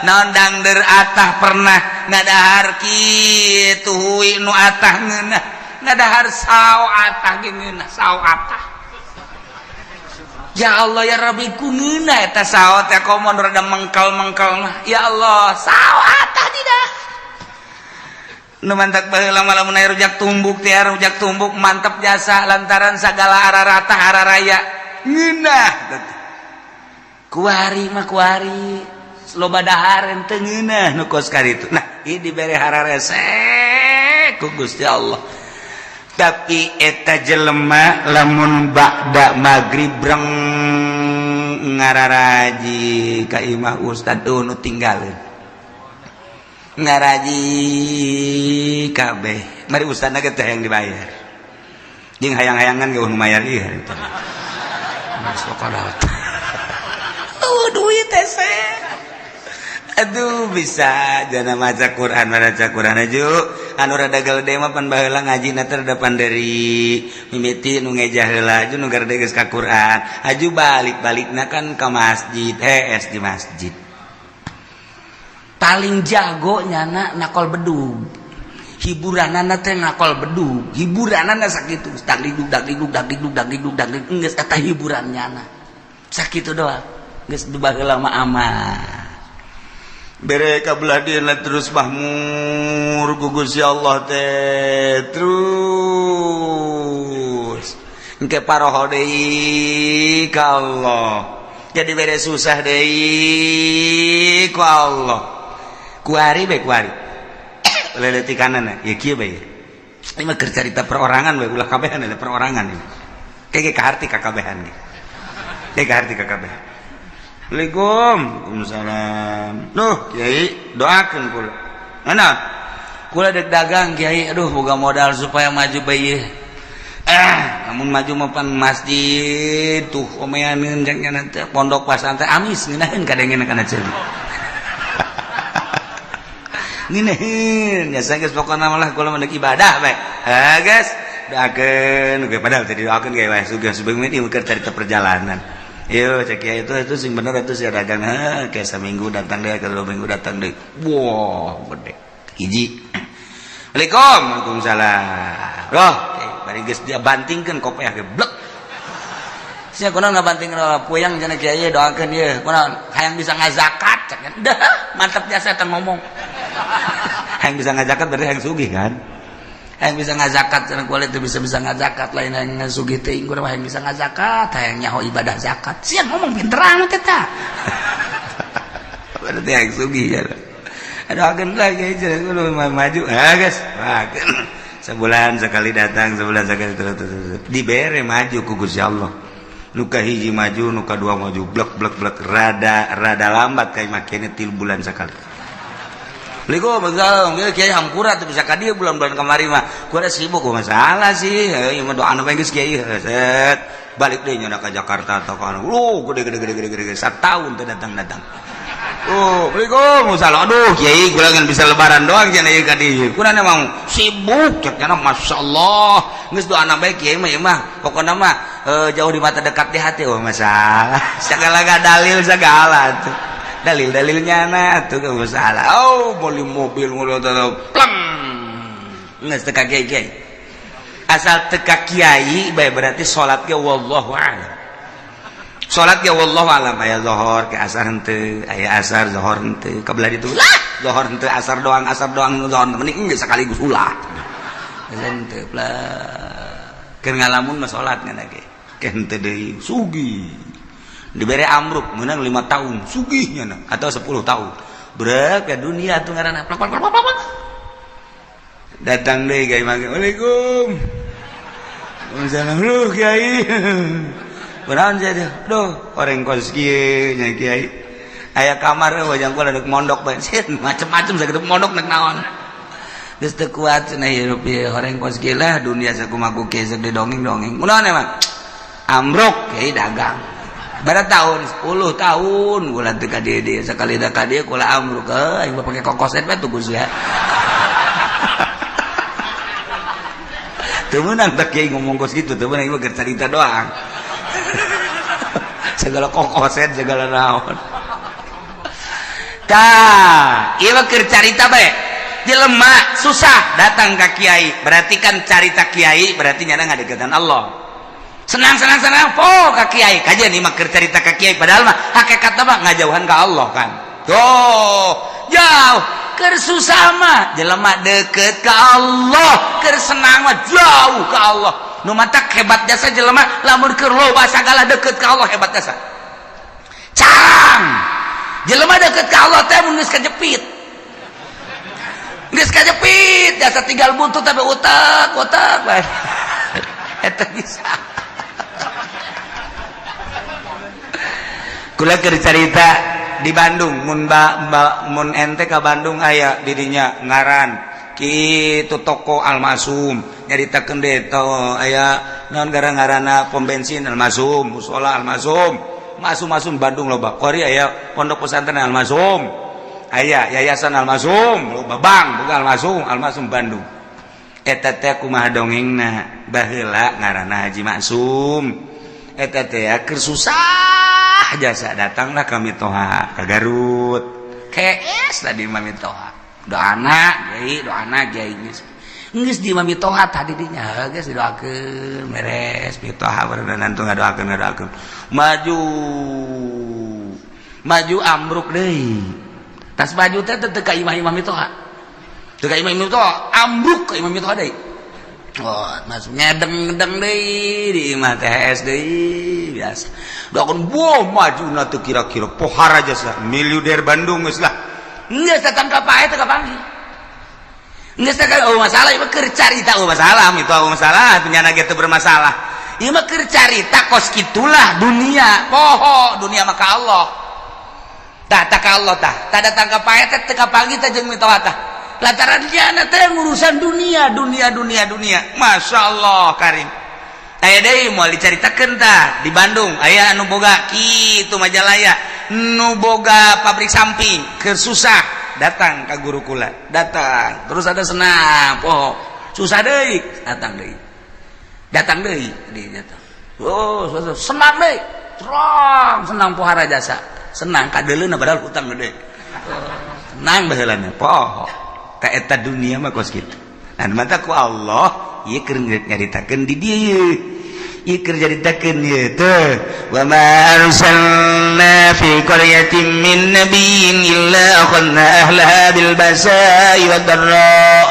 naon, dangder atah, pernah ngadahar kitu hui nu atah ngeunah, ngadahar sao atah ge ngeunah, sao atah. Ya Allah ya Rabbi, ku ngeunah eta sao teh, komo rada mengkal-mengkal mah. Ya Allah, sao atah tidak. Nu mantak baheula mah lamun aya rujak tumbuk teh, rujak tumbuk mantep jasa lantaran sagala ararata araraya ngeunah. Kuari mah kuari loba dahareun teu ngeunah nu kos karitu. Nah, ieu dibere hararese ku Gusti Allah. Tapi eta jelema lamun ba'da magrib breng ngararaji ka imah ustad, nu tinggalin ngaraji kabeh, mari ustadna ge teh yang dibayar jeung hayang-hayangan ge nu mayar ieu harita. Oh, duit teh. Aduh, bisa jana maca Quran, maca Quran aja anu rada gede mah pan baheula ngaji na teh rada panderi, mimiti nu ngejah heula aju nu garede geus ka Quran, aju balik-balikna kan ka masjid, hees di masjid. Paling jago nyana nakol bedug, hiburanana teh nakol bedug, hiburanana sakitu, dagdikduk dagdikduk dagdikduk dagdikduk dagdikduk, geus eta hiburan nyana sakitu doang. Geus baheula mah aman bere kabelah dieuna, terus mahmur ku Gusti Allah teh, terus engke paroho deui ka Allah, jadi bere susah deui ku Allah. Kuari bae, kuari leletikanana ya kieu bae. Ini mah keur carita perorangan bae, ulah kabehan, ada perorangan ini kayak kaharti ka kabehan ge, kayak kaharti ka kabehan. Assalamualaikum. Waalaikumsalam. Duh, Kiai, doakeun kula. Mana? Kula dek dagang, Kiai. Aduh, boga modal supaya maju bae. Namun maju mah pan masjid tuh omeaneun jeung nya pondok pasantren amis ngeunaheun kadengena kana ceuli. Ngeunaheun ya geus, pokona malah kula mah ibadah bae. Ha geus, doakeun ge, padahal teh didoakeun ge wae sugih sebeuh ieu keur carita perjalanan. Yo cek ya, itu sing bener itu sih dagang, kayak seminggu datang deh, kalau 2 minggu datang deh, wah gede hiji. Assalamualaikum. Waalaikumsalam. Roh bari geus dia bantingkeun kopiah ge blek sia. Kunaon ngabantingkeun? Puyang cenah, kiai, doakeun ieu. Kunaon? Hayang bisa ngazakat cek. Dah mantap jasa eta ngomong hayang bisa ngazakat, berarti hayang sugih kan. Hayang bisa ngazakat cenah, kulit teu bisa bisa ngazakat, lain hayang sugih teuing, kudu hayang bisa ngazakat, hayang nyaho ibadah zakat. Sia ngomong pinter amat eta. Berarti yang sugih ya. Aduh, lagi maju, ah, guys, sebulan sekali datang, sebulan sekali terus, terus, terus. Dibere maju ku Gusti Allah, nu kahiji maju, nu kadua maju, blek blek blek, rada rada lambat kayak makanya 3 bulan sekali. Assalamualaikum, kiai, hampura tuh bisa ka dieu bulan-bulan kamari mah. Kuda sibuk masalah sih. Ieu mah doa anu geus kiai set. Balik deui nyana ka Jakarta atau ka anu. Lu gede gede gede gede gede satahun teu datang-datang. Oh, Assalamualaikum, salah. Aduh, kiai, kula ngan bisa lebaran doang cenah ieu ka dieu. Kuna emang sibuk cek cenah, masyaallah. Geus doana bae kiai mah, ieu mah. Pokona mah jauh di mata dekat di hati. Oh, masalah. Segala dalil segala tuh. Dalil-dalilnya nah tuh gak masalah. Oh, beli mobil ngono pleng. Geus teu ka kiai kiai. Asal teu ka kiai bae berarti salat ge wallahu a'lam. Salat ge wallahu alam, aya zuhur ke asar henteu, aya asar zuhur henteu, kabelah ditu lah zuhur henteu, asar doang, asar doang zuhur, mending geus sekaligus ulah henteu lah. Keur ngalamun mah salat ngan ge ke henteu deui. Sugih dibere amruk menang 5 tahun sugihnya na, atau 10 tahun brek ke dunia tuh ngaranna plak plak plak plak. Datang deui ka imah, "Waalaikum Waalaikumsalam." "Lu kiai." Kunaon sia? Duh, orang kos kieu nya kiai. Aya kamar wajang kula dek mondok bae. Macem-macem sakitu mondok nek naon. Geus teu kuat cenah hirup ieu, horeng kos kieu lah dunia sakumaha kieu sok didongeng-dongeng. Kunaon emang? Ambruk kiai dagang. Berapa tahun? 10 tahun kula teu ka dieu dieu, sakali da ka dieu kula ambruk aing mah pake kokoset bae tuh ya. Teu meunang tak kiai ngomong kos kitu, teu meunang, ieu mah cerita doang. Segala kokoset segala naon tah ieu mah keur carita bae. Jelema susah datang ka kiai berarti kan carita kiai, berarti nyana ngadeukeutan Allah. Senang senang senang po ka kiai, kajian ieu mah keur carita ka kiai, padahal mah hakikatna mah ngajauhan ka Allah kan. Tuh jauh. Keur susah mah jelema deket ka Allah, keur senang mah jauh ka Allah. Nu matak hebat jasa jelema lamun keur loba sagala deket ka Allah, hebat jasa. Carang jelema deket ka Allah teh mun geus kajepit, geus kajepit jasa, tinggal buntut tapi utak utak bae eta bisa. Kula keur carita di Bandung, mun ba, ba, mun ente ka Bandung aya didinya ngaran kitu toko Almasum, nyaritakeun deui to aya naon gara-garana pom bensin Almasum, musola Almasum, Masum Masum Bandung loba. Kori aya pondok pesantren Almasum, aya yayasan Almasum, loba bank boga Almasum, Almasum Bandung. Eta teh kumaha dongengna, baheula ngaranna Haji Maksum. Eta teh keur susah jasa datanglah kami toha ka Garut. KS tadi mami toha doana kiai, doana kiai, geus geus di mami toha tadi dinya geus didoakeun beres mitoha berenang tuh ngadoakeun ngadoakeun maju maju ambruk deui. Tas maju teh teu ka imah-imah mitoha, teu ka imah mitoha, ambruk ka imah mitoha deui. Oh, masuk ngedeng-ngedeng deui di imah THS deui biasa. Doakeun boh maju na teu kira-kira pohara jasa miliuder Bandung geus lah. Geus datang ka pae teu kapanggih. Geus teh oh masalah ieu mah keur carita, oh masalah itu, oh masalah nyana ge teu bermasalah. Ieu mah keur carita kos kitulah dunia, poho dunia mah ka Allah. Tah tah ka Allah tah. Tah datang ka pae teh teu kapanggih teh jeung mitoha tah. Lantaran dia teh urusan dunia, dunia, dunia, dunia. Masya Allah karim. Aya deui moal dicaritakeun tah di Bandung aya anu boga kitu Majalaya, nu boga pabrik samping, keur susah datang ka guru kula, datang terus ada senang poho, susah deui datang deui, datang deui di datang, oh susah, senang deui terang senang pohara jasa senang kadeuleuna padahal hutang gede, senang baheulana poho ka eta dunia mah kos kitu. Nah, mata ku Allah ieu keur nyaritakeun di dieu, ieu keur nyaritakeun ieu teh wa ma arsalna fi qaryatin min nabiyyin illa akhadna ahlaha bil basa'i wad dharra.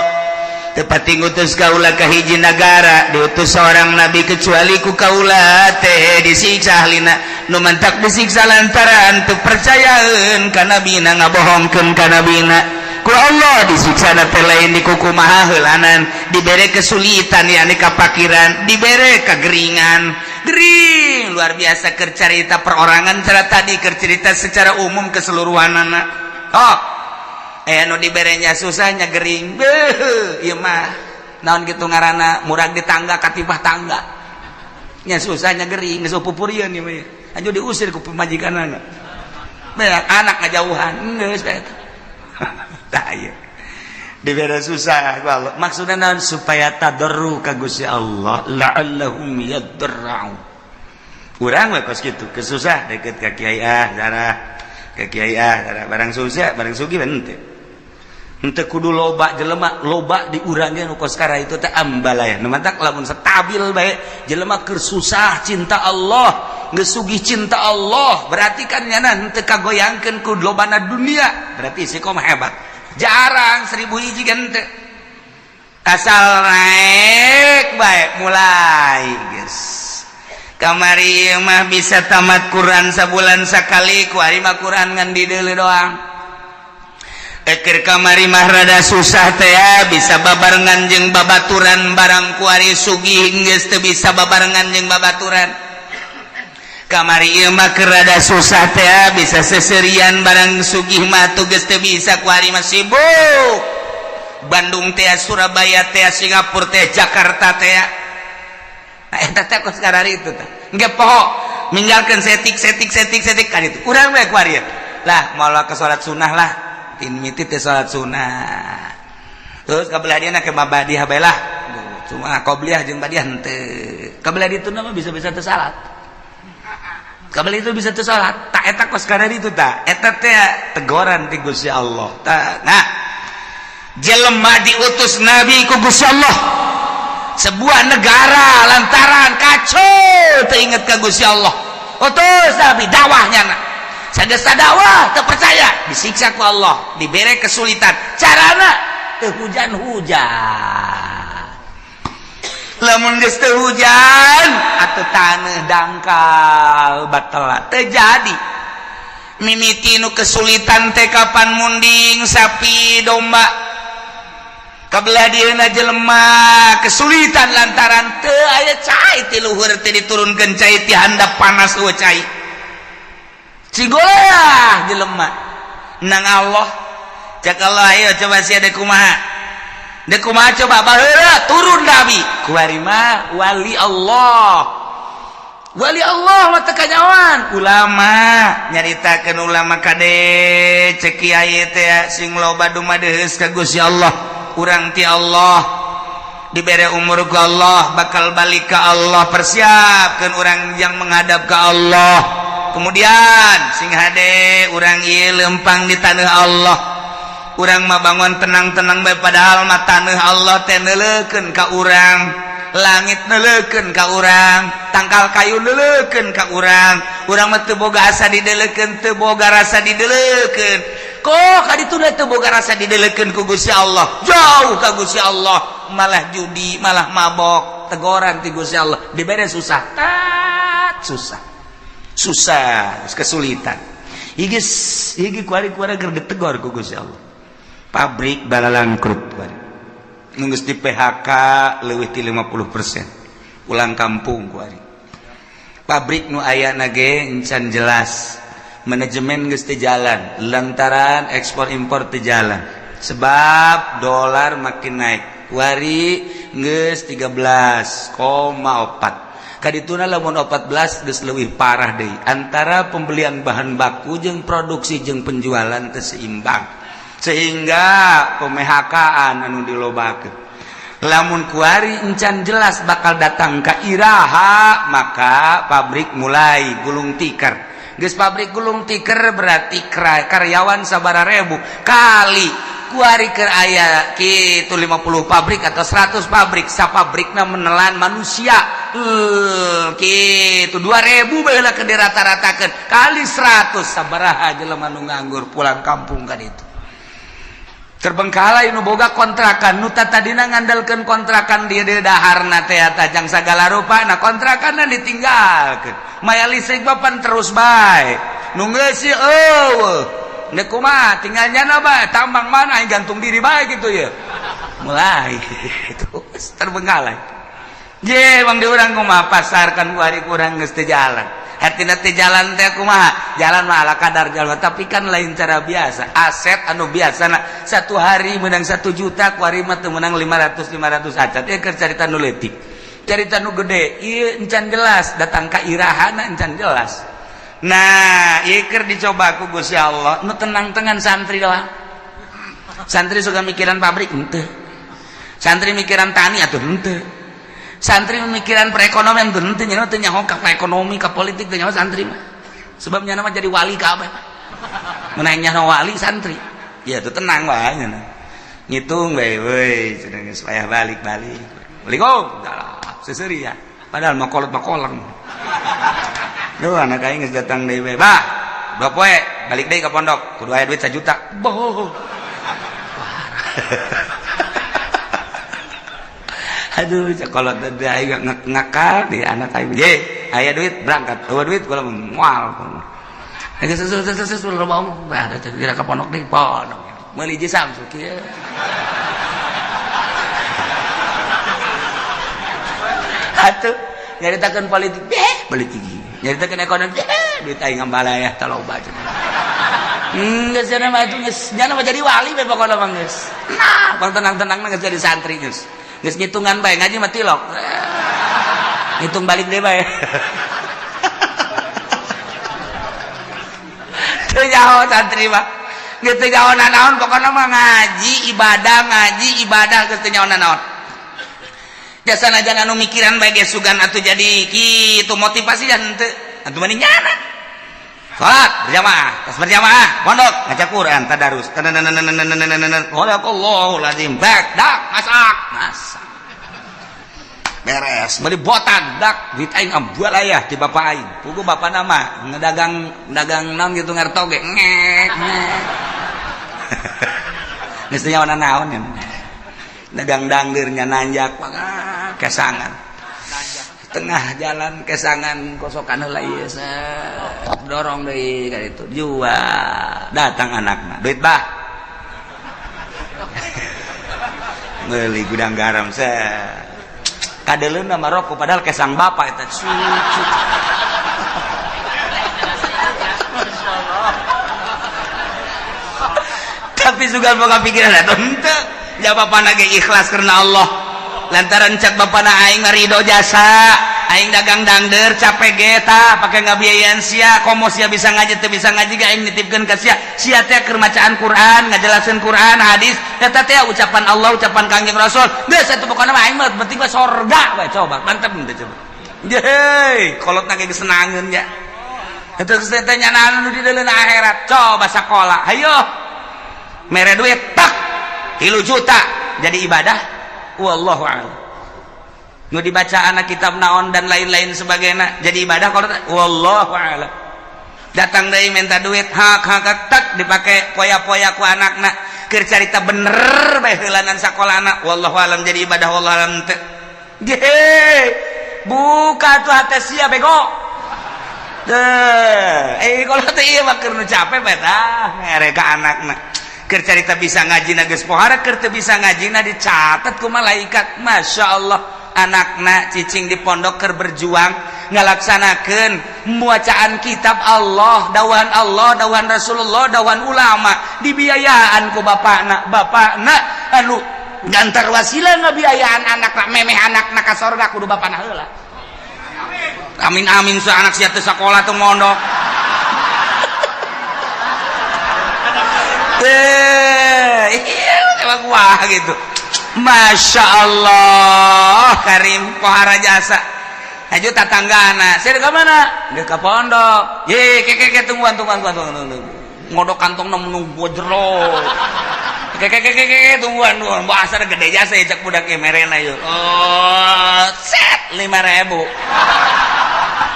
Teu pati ngutus kaula ka hiji nagara, diutus seorang nabi, kecuali ku kaula teh disiksa ahlina. Nu mantak disiksa lantaran teu percayaeun ka nabina, ngabohongkeun ka nabina. Ku Allah disiksa teh lain dikukumaha heulanan, dibere kesulitan, yakni kapakiran, dibere kegeringan, gering luar biasa. Keur carita perorangan cara tadi, keur cerita secara umum keseluruhan anak. Oh, eh, nu diberenya susahnya gering. Beuh, ieu mah naon gitu ngaranna, murag di tangga katipah tangga nya, susahnya gering, geus pupurieun ieu mah. Aju diusir ku pamajikanana. Beak anak ngajauhan geus bae. Tah, ieu dibere susah ku Allah maksudna naon? Supaya tadarru ka Gusti Allah, la'allahum yadarra'un. Urang we kos kitu, kesusah deket ka kiai, ah darah ka kiai, ah darah. Barang susah, barang sugih henteu, henteu kudu loba jelema, loba di urang ge nu kos kara itu teh ambalaya. Nu mantak lamun stabil bae jelema, keur susah cinta Allah, geus sugih cinta Allah, berarti kan nyana henteu kagoyangkeun ku lobana dunia, berarti istiqomah hebat. Jarang 1000 hiji kan teu. Asal naik bae mulai geus. Kamari mah bisa tamat Quran sabulan sakali, kuari mah Quran ngan dideuleu doang. Eker kamari mah rada susah teh ya, bisa babarengan jeung babaturan, barang kuari sugih geus teu bisa babarengan jeung babaturan. Kamari ieu mah keur rada susah teh ya, bisa seserian, barang sugih mah tuh geus teu bisa. Kuari mah sibuk Bandung teh, Surabaya teh, Singapura teh, Jakarta teh. Nah, eta teh kos karari itu teh engke poho, ninggalkeun setik setik setik setik kan itu. Urang we kuari lah moal ke salat sunnah lah, tin miti teh salat sunnah. Terus kabelah dia ke mabadiah bae lah, cuma qobliyah jeung badiah henteu. Kabelah ditu mah bisa-bisa teu salat, kabel itu bisa teu salat. Tak eta kos karena itu, tak eta teh tegoran ti Gusti Allah. Tak, nah, jelema diutus nabi ku Gusti Allah sebuah negara lantaran kacau, teu inget ka Gusti Allah. Utus nabi dakwahnya. Nah, sageus dakwah teu percaya, disiksa ku Allah, dibere kesulitan, carana teu hujan-hujan. Lamun geus teu hujan atau tanah dangkal batal terjadi. Mimiti nu kesulitan teh kapan munding sapi domba. Kabelah dieuna jelema kesulitan lantaran teu aya cai ti luhur, teh diturunkeun cai ti handap, panas eueuh cai. Cigoleah jelema nang Allah. Cek Allah, ayo coba sia dek kumaha, dek kumaha coba. Baheula turun nabi, kuari mah wali Allah. Wali Allah mah teu kanyawan ulama nyaritakeun. Ulama kade, cek kiai teh, sing loba dumadeus ka Gusti Allah. Urang ti Allah dibere umur ku Allah, bakal balik ke Allah, persiapkan orang yang menghadap ke Allah. Kemudian sing hade urang ieu lempang di tanah Allah. Urang mah bangun tenang-tenang bae, padahal mah tanah Allah teh neuleukeun ka urang, langit neuleukeun ka urang, tangkal kayu neuleukeun ka urang. Urang mah teu boga asa dideulekeun, teu boga rasa dideulekeun. Kok kaditu teu boga rasa dideulekeun ku Gusti Allah, jauh ka Gusti Allah, malah judi, malah mabok. Tegoran ti Gusti Allah, dibere susah, tat susah, susah, kesulitan. Iki iki kuari-kuari keur ditegor ku Gusti Allah. Pabrik balalangkrut kuari, nu geus di PHK leuwih ti 50% pulang kampung kuari. Pabrik nu aya ge encan jelas, manajemen geus teu jalan lantaran ekspor impor teu jalan sebab dolar makin naik. Kuari geus 13,4. Kadituna lamun 14 geus leuwih parah deui, antara pembelian bahan baku jeung produksi jeung penjualan teu seimbang, sehingga pemhkaan anu dilobakeun. Lamun kuari encan jelas bakal datang ka iraha, maka pabrik mulai gulung tikar. Geus pabrik gulung tikar, berarti karyawan sabara ribu kali kuari keur aya kitu 50 pabrik atau 100 pabrik, sapabrikna menelan manusia kitu 2000 baheula keur dirata-ratakeun, kali 100, sabaraha jelema nu nganggur pulang kampung kan itu. Terbengkalai nu boga kontrakan, nu tadina ngandalkeun kontrakan dia dia daharna teh tajang sagala rupa. Nah, kontrakan ditinggalkeun, maya listrik bapan terus bae nu ngeusi eueuh. Nek kumaha tinggal nyana bae, tambang mana aing gantung diri bae gitu ya. Mulai terus terbengkalai je bang di urang kumaha pasar kan kuari kurang geus teu jalan. Hartina teh jalan teh kumaha, jalan mah ala kadar jalan, tapi kan lain cara biasa. Aset anu biasa nah, satu hari menang 1 juta, kuari mah teu menang 500 500 acan. Ieu keur carita nu leutik, carita nu gede ieu encan jelas datang ka irahana, encan jelas. Nah, ieu keur dicoba ku Gusti Allah. Nu tenang-tenang santri doang. Santri suka mikiran pabrik henteu, santri mikiran tani atuh henteu, santri memikiran perekonomian tuh henteu. Nya teu nyaho ka ekonomi, ka politik teu nyaho santri mah, sebab nya mah jadi wali kabeh. Mun aing nyaho wali santri ya tuh tenang wae nya, ngitung bae weuy cenah geus payah balik-balik. Assalamualaikum seseuri ya, padahal mah kolot mah koleng. Duh, anak aing geus datang deui bae, bah 2 poe balik deui ka pondok kudu aya duit 1 juta. Boh, aduh, kalau aing ngakal di anak aing ye aya duit berangkat, eueuh duit kula moal. Geus sesu mau ada kira ka pondok deui, pondok meuli hiji Samsu kieu. Atuh nyaritakeun politik deh, politik nyaritakeun ekonomi deh, duit aing ngambalaya taloba cenah. Geus cenah mah itu geus nyana mah jadi wali we pokona mah geus. Nah, pang tenang-tenang geus jadi santri geus. Geus ngitungan bae, ngaji mah tilok. Ngitung balik deui bae. Teu nyaho santri mah. Geus teu nyaho nanaon pokona mah ngaji ibadah, ngaji ibadah, geus teu nyaho nanaon. Jasa najan anu mikiran bae ge sugan atuh jadi kitu motivasi dan henteu atuh mending nyana. Salat berjamaah, tas berjamaah, pondok ngaca Quran, tadarus. Sadaqallahul azim. Bak, dak, masak, masak. Beres, beli botan, dak, duit aing ambual ayah di bapak aing. Pugu bapak nama ngedagang dagang naon gitu ngerto ge ngek ngek. Geus teu nyaho naon ya. Dagang dangdirnya nanjak kesangan. Tengah jalan kesangan kosokan heula ieu dorong deui ka ditu jual. Datang anakna, duit bah. Meuli gudang garam set. Kadeleuna mah rokok padahal kesang bapak eta cucu. Tapi sugan boga pikiran eta henteu. Ya bapana ge ikhlas karena Allah. Lantaran cek bapana aing ridho jasa, aing dagang dangder capek ge tah pake ngabiayaan sia, komo sia bisa ngaji teu bisa ngaji ge aing nitipkeun ka sia. Sia teh keur macaan Quran, ngajelaseun Quran, hadis, eta teh ucapan Allah, ucapan Kangjeng Rasul. Geus atuh pokona mah aing mah penting mah sorga we, coba mantep teh coba. Yeay, kolotna ge senangeun nya. Eta geus teh nyanaan nu di deuleun akhirat. Coba sakola, hayo. Mere duit tak 3 juta jadi ibadah, wallahu a'lam. Nu dibaca anak kitab naon dan lain-lain sebagainya jadi ibadah kalau wallahu a'lam. Datang deui minta duit hak hak tak dipake poya-poya ku anakna keur carita bener bae heulanan sakolana, wallahu a'lam jadi ibadah, wallahu a'lam teu. Ge buka tuh hate sia bego. Deh, kalau teh ieu mah keur nu capek bae tah mere ka anakna. Keur carita bisa ngaji na geus pohara, keur teu bisa ngaji na dicatat ku malaikat. Masya Allah, anakna cicing di pondok keur berjuang ngalaksanakeun bacaan kitab Allah, dawan Allah, dawan Rasulullah, dawan ulama, dibiayaan ku bapakna. Bapakna anu gantar wasilah ngabiayaan anakna, memeh anakna ka sorga kudu bapakna heula. Amin amin sa anak sia teu sakola teu mondok. Iya, wah gitu. Masya Allah, Karim pohara jasa. Aju tatanggana, saya ke mana? Dia ke pondok. Ye, ke ke ke tungguan tungguan tungguan tungguan. Ngodok kantong nunggu jero. Ke ke ke ke ke tungguan tungguan. Bahasa gede jasa ya cek budak ge merena yuk. Oh, set 5.000.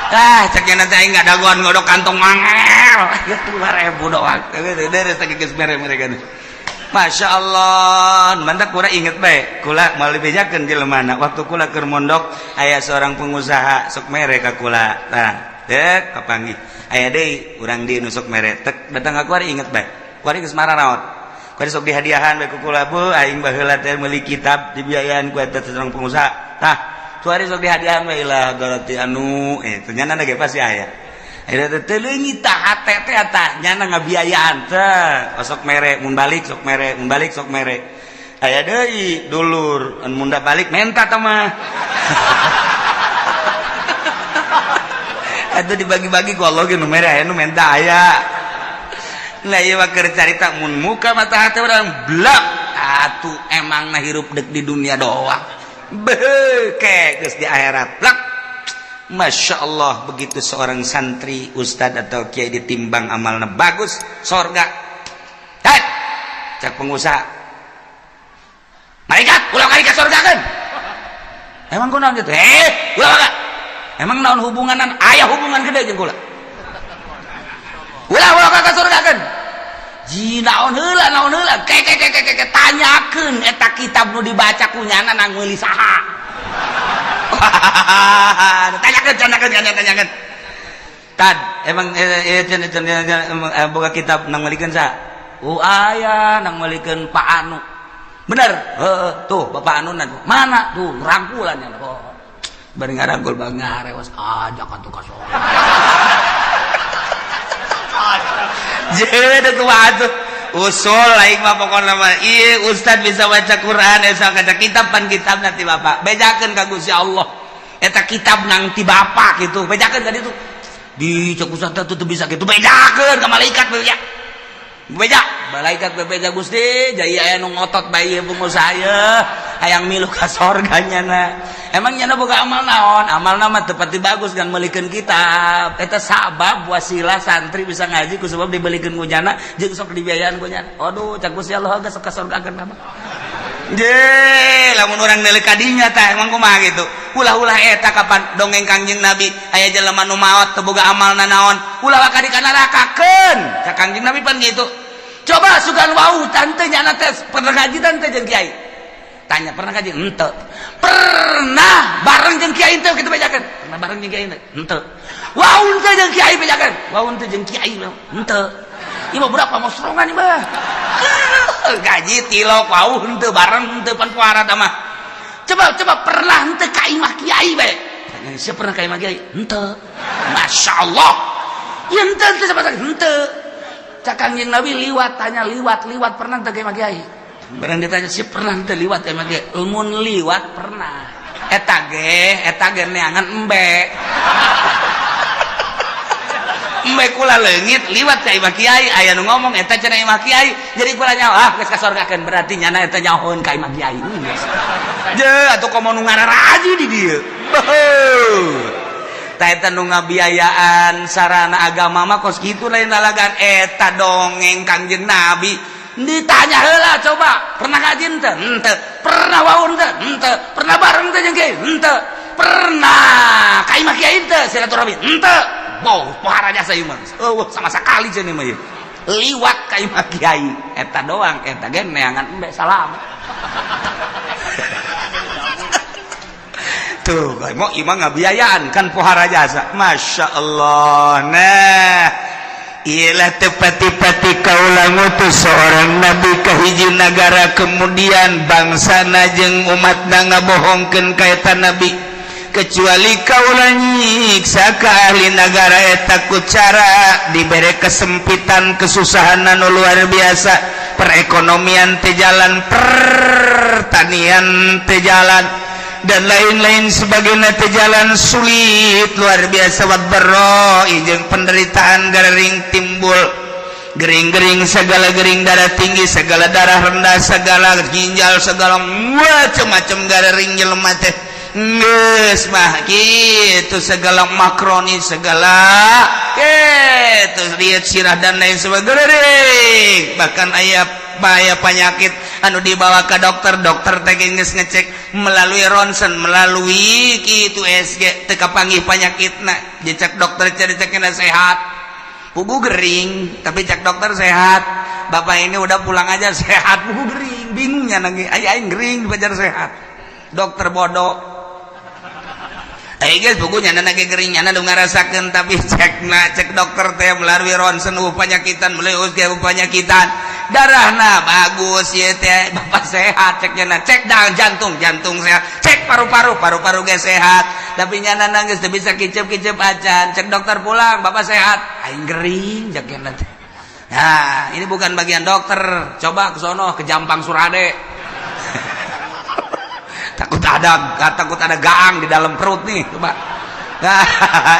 Ah, ceknya nanti aing nggak dagoan ngodok kantong mangel. 5.000 doang. Deres geus mere-mere kan. Masya Allah, mantap. Kula inget bae, kula mau dibejakeun jelema. Waktu kula keur mondok, aya seorang pengusaha sok mere ka kula. Nah, dek kapanggih, aya deui urang di nu sok mere tek datang ka kuari. Inget bae, kuari geus mararaot, kuari sok dihadiahan bae ku kula. Bu, aing baheula teh meuli kitab dibiayaan ku eta seorang pengusaha. Tah, kuari sok dihadiahan bae lah garati anu ternyata ge pasti aya. Nyana ngabiayaan teh sok mere, mun balik sok mere, mun balik sok mere. Aya deui dulur mun balik menta teh mah. Atuh dibagi-bagi ku Allah ge, nu mere aya, nu menta aya. Nah, ieu mah keur carita mun muka mata hate urang blak atuh. Emang na hirup dek di dunia doang, beuh, geus di akhirat blak. Masya Allah, begitu seorang santri, ustad atau kiai ditimbang amalnya bagus, sorga. Hei, cak pengusaha, malaikat, ulah kali ke sorga kan. Emang kunaon gitu? Eh, ulah kak. Emang naon hubunganan? Aya hubungan gede jeung kula. Ulah ulah ka sorga kan. Ji naon heula, naon heula? Ke ke ke ke ke, tanyakeun eta kitab nu dibaca ku nyana nang meuli saha. Tanyakan, tanyakan, tanyakan, tanyakan. Tad, emang boga kitab nang meulikeun sa? Oh, aya nang meulikeun Pak Anu. Bener? Heeh, tuh Bapak Anu nan. Mana? Tuh rangkulan ya. Oh. Bari ngarangkul bang ngarewas ajak atuh ka sorga. Jadi kumaha tuh? Usul aing mah pokona mah ieu ustad bisa baca Quran, esa kaca kitab, pan kitab nanti bapak bejakeun ka Gusti Allah, eta kitab nang ti bapak gitu, bejakeun ka ditu. Di cek ustad teh teu bisa gitu, bejakeun ka malaikat. Beja, beja malaikat, bebeja, Gusti, jaya aya nu ngotot bae ieu pengusaha ye hayang milu ka sorga. Nyana emang nyana boga amal naon? Amalna mah teu pati bagus kan meulikeun kitab. Eta sabab wasilah santri bisa ngaji ku sebab dibelikeun ku nyana jeung sok dibiayaan ku nyana. Aduh, cak Gusti Allah geus ka sorga kan mah. Je, lamun urang neuleuh ka dinya tah, emang kumaha gitu? Ulah-ulah eta kapan dongeng Kangjeng Nabi, aya jelema nu maot teu boga amalna naon, ulah ka di ka nerakakeun. Cak Kangjeng Nabi pan gitu. Coba sugan wau tante, nyana teh pernah ngaji tante jeung kiai? Tanya, pernah ngaji henteu? Pernah bareng jeung kiai henteu kitu? Bejakeun, pernah bareng jeung kiai henteu? Wau henteu jeung kiai? Bejakeun, wau henteu jeung kiai henteu? Ieu mah budak pamosrongan ieu mah. Gaji tilok, wau henteu, bareng henteu, pan puara mah. Coba, coba, pernah henteu ka imah kiai bae? Tanya, siapa pernah ka imah kiai? Henteu. Masya Allah. Ya henteu, henteu, coba henteu. Cak Kangjeng Nabi liwat, tanya liwat, liwat pernah teu ka imah kiai? Barang ditanya, si pernah teu liwat ka imah kiai? Lamun liwat pernah. Eta ge neangan embe. Embe kula leungit liwat ka imah kiai, aya nu ngomong eta cenah imah kiai. Jadi kula nyaho, ah geus kasorgakeun, berarti nyana eta nyahoeun ka imah kiai. Geus. Je atuh komo nu ngararaji di dieu. Tah, eta nu ngabiayaan sarana agama mah kos kitu, lain lalagan. Eta dongeng Kangjeng Nabi. Ditanya heula, coba, pernah ngaji henteu? Henteu. Pernah wau henteu? Henteu. Pernah bareng teh jeung kiai? Henteu. Pernah ka imah kiai henteu silaturahmi? Henteu. Boh, pohara jasa ieu mah. Eueuh sama sakali cenah mah ieu. Liwat ka imah kiai. Eta doang, eta ge neangan embe salam. Tuh, mau imah ngabiayaan kan pohara jasa. Masya Allah. Nah, ialah tepati-pati kaula ngutus seorang nabi ke hiji nagara, kemudian bangsana jeung umatna ngabohongkeun ka eta nabi, kecuali kaula nyiksa ka ahli nagara eta ku cara dibere kesempitan, kesusahan anu luar biasa, perekonomian teu jalan, pertanian teu jalan, dan lain-lain sebagainya teu jalan, sulit luar biasa, wadh-dharra jeung penderitaan gering timbul, gering-gering segala gering, darah tinggi segala, darah rendah segala, ginjal segala, macam-macam gering jelema teh geus mah kitu, segala makroni segala kitu, lihat sirah dan lain sebagainya. Bahkan aya bahaya penyakit anu dibawa ke dokter, dokter teh geus ngecek melalui ronsen, melalui kitu USG, teu kapanggih penyakitna. Dicek dokter, cari cekna sehat, pugu gering, tapi cek dokter sehat. Sehat, bapak ini udah pulang aja, sehat. Buku gering, bingungnya nangis aing, aing gering dipajar sehat. Dokter bodoh. Eh guys, bukunya lagi gering, nyana nu ngarasakeun, tapi cek na cek dokter teh melalui ronsen penyakitan, melalui USG penyakitan, darahna bagus ya teh, bapak sehat ceknya. Na cek dang jantung, jantung sehat. Cek paru-paru, paru-paru ge sehat, tapi nyana nangis teu bisa kicep-kicep acan. Cek dokter, pulang, bapak sehat. Aing gering ceknya teh. Nah, ini bukan bagian dokter. Coba ke sono, ke Jampang Surade, takut ada gaang di dalam perut nih, coba. Nah,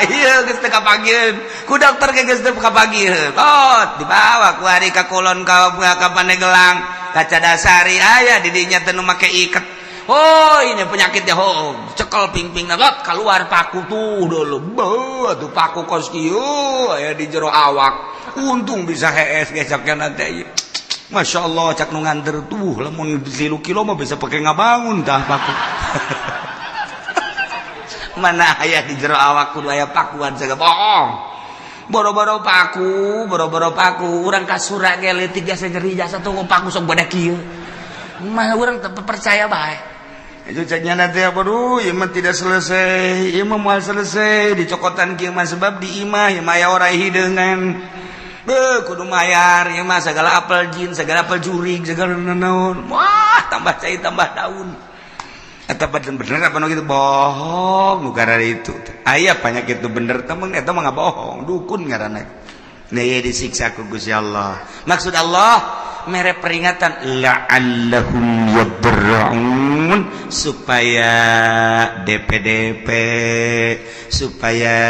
iya, geus teu kapagieun ku dokter ge, geus teu kapagieun. Oh, dibawa ku hari ka kulon, ka Pandeglang, ka Cadasari, aya di dinya teh nu make iket. Oh, ini penyakitnya. Oh, cekel ping-ping lot, keluar paku tuh dulu. Beuh, tuh paku kos kieu aya di jero awak. Untung bisa hees gesoknya nanti. Masya Allah, cak nu nganter tuh, lamun 3 kilo mah bisa pakai ngabangun tah paku. Mana aya di jero awak kudu aya pakuan segala bohong. Boro-boro paku, boro-boro paku, urang kasura ge leutik jasa nyeri jasa tuh paku sok badak kieu. Mah urang teu percaya bae. Itu ceknya nanti apa, duh, ieu mah tidak selesai, ieu mah moal selesai dicokotan kieu mah, sebab di imah ieu mah aya orai hideungan. Beuh, kudu mayar ieu mah segala apel jin, segala apel jurig, segala naon. Wah, tambah cai tambah daun. Eta bener apa nu gitu bohong nu gara itu. Aya penyakit itu bener temen, eta mah bohong, dukun ngaranna. Nah, ieu disiksa ku Gusti Allah. Maksud Allah mere peringatan la'allahum yadarra'un, supaya DPDP, supaya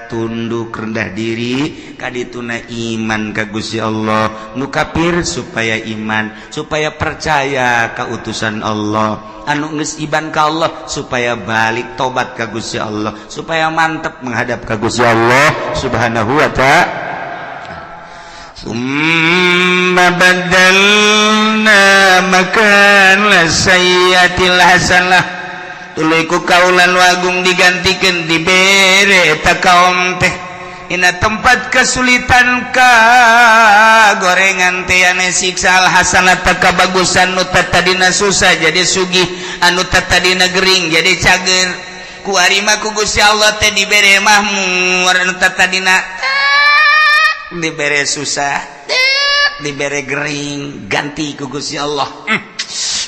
tunduk rendah diri kadituna iman ka Gusti Allah. Nu kafir supaya iman, supaya percaya ka utusan Allah. Anu geus iman ka Allah supaya balik tobat ka Gusti Allah, supaya mantep menghadap ka Gusti Allah Subhanahu wa Ta'ala. ثم بدلنا مكان السيئة الحسنة, tuluy ku kaula nu agung digantikan, dibere eta kaum teh dina tempat kesulitan ka gorengan teh ane siksa, al hasanata kabagusan. Nu tadina susah jadi sugih, anu tadina gering jadi cager. Ku arima ku Gusti Allah teh dibere mahmur. Anu tadina dibere susah, dibere gering, ganti ku Gusti Allah.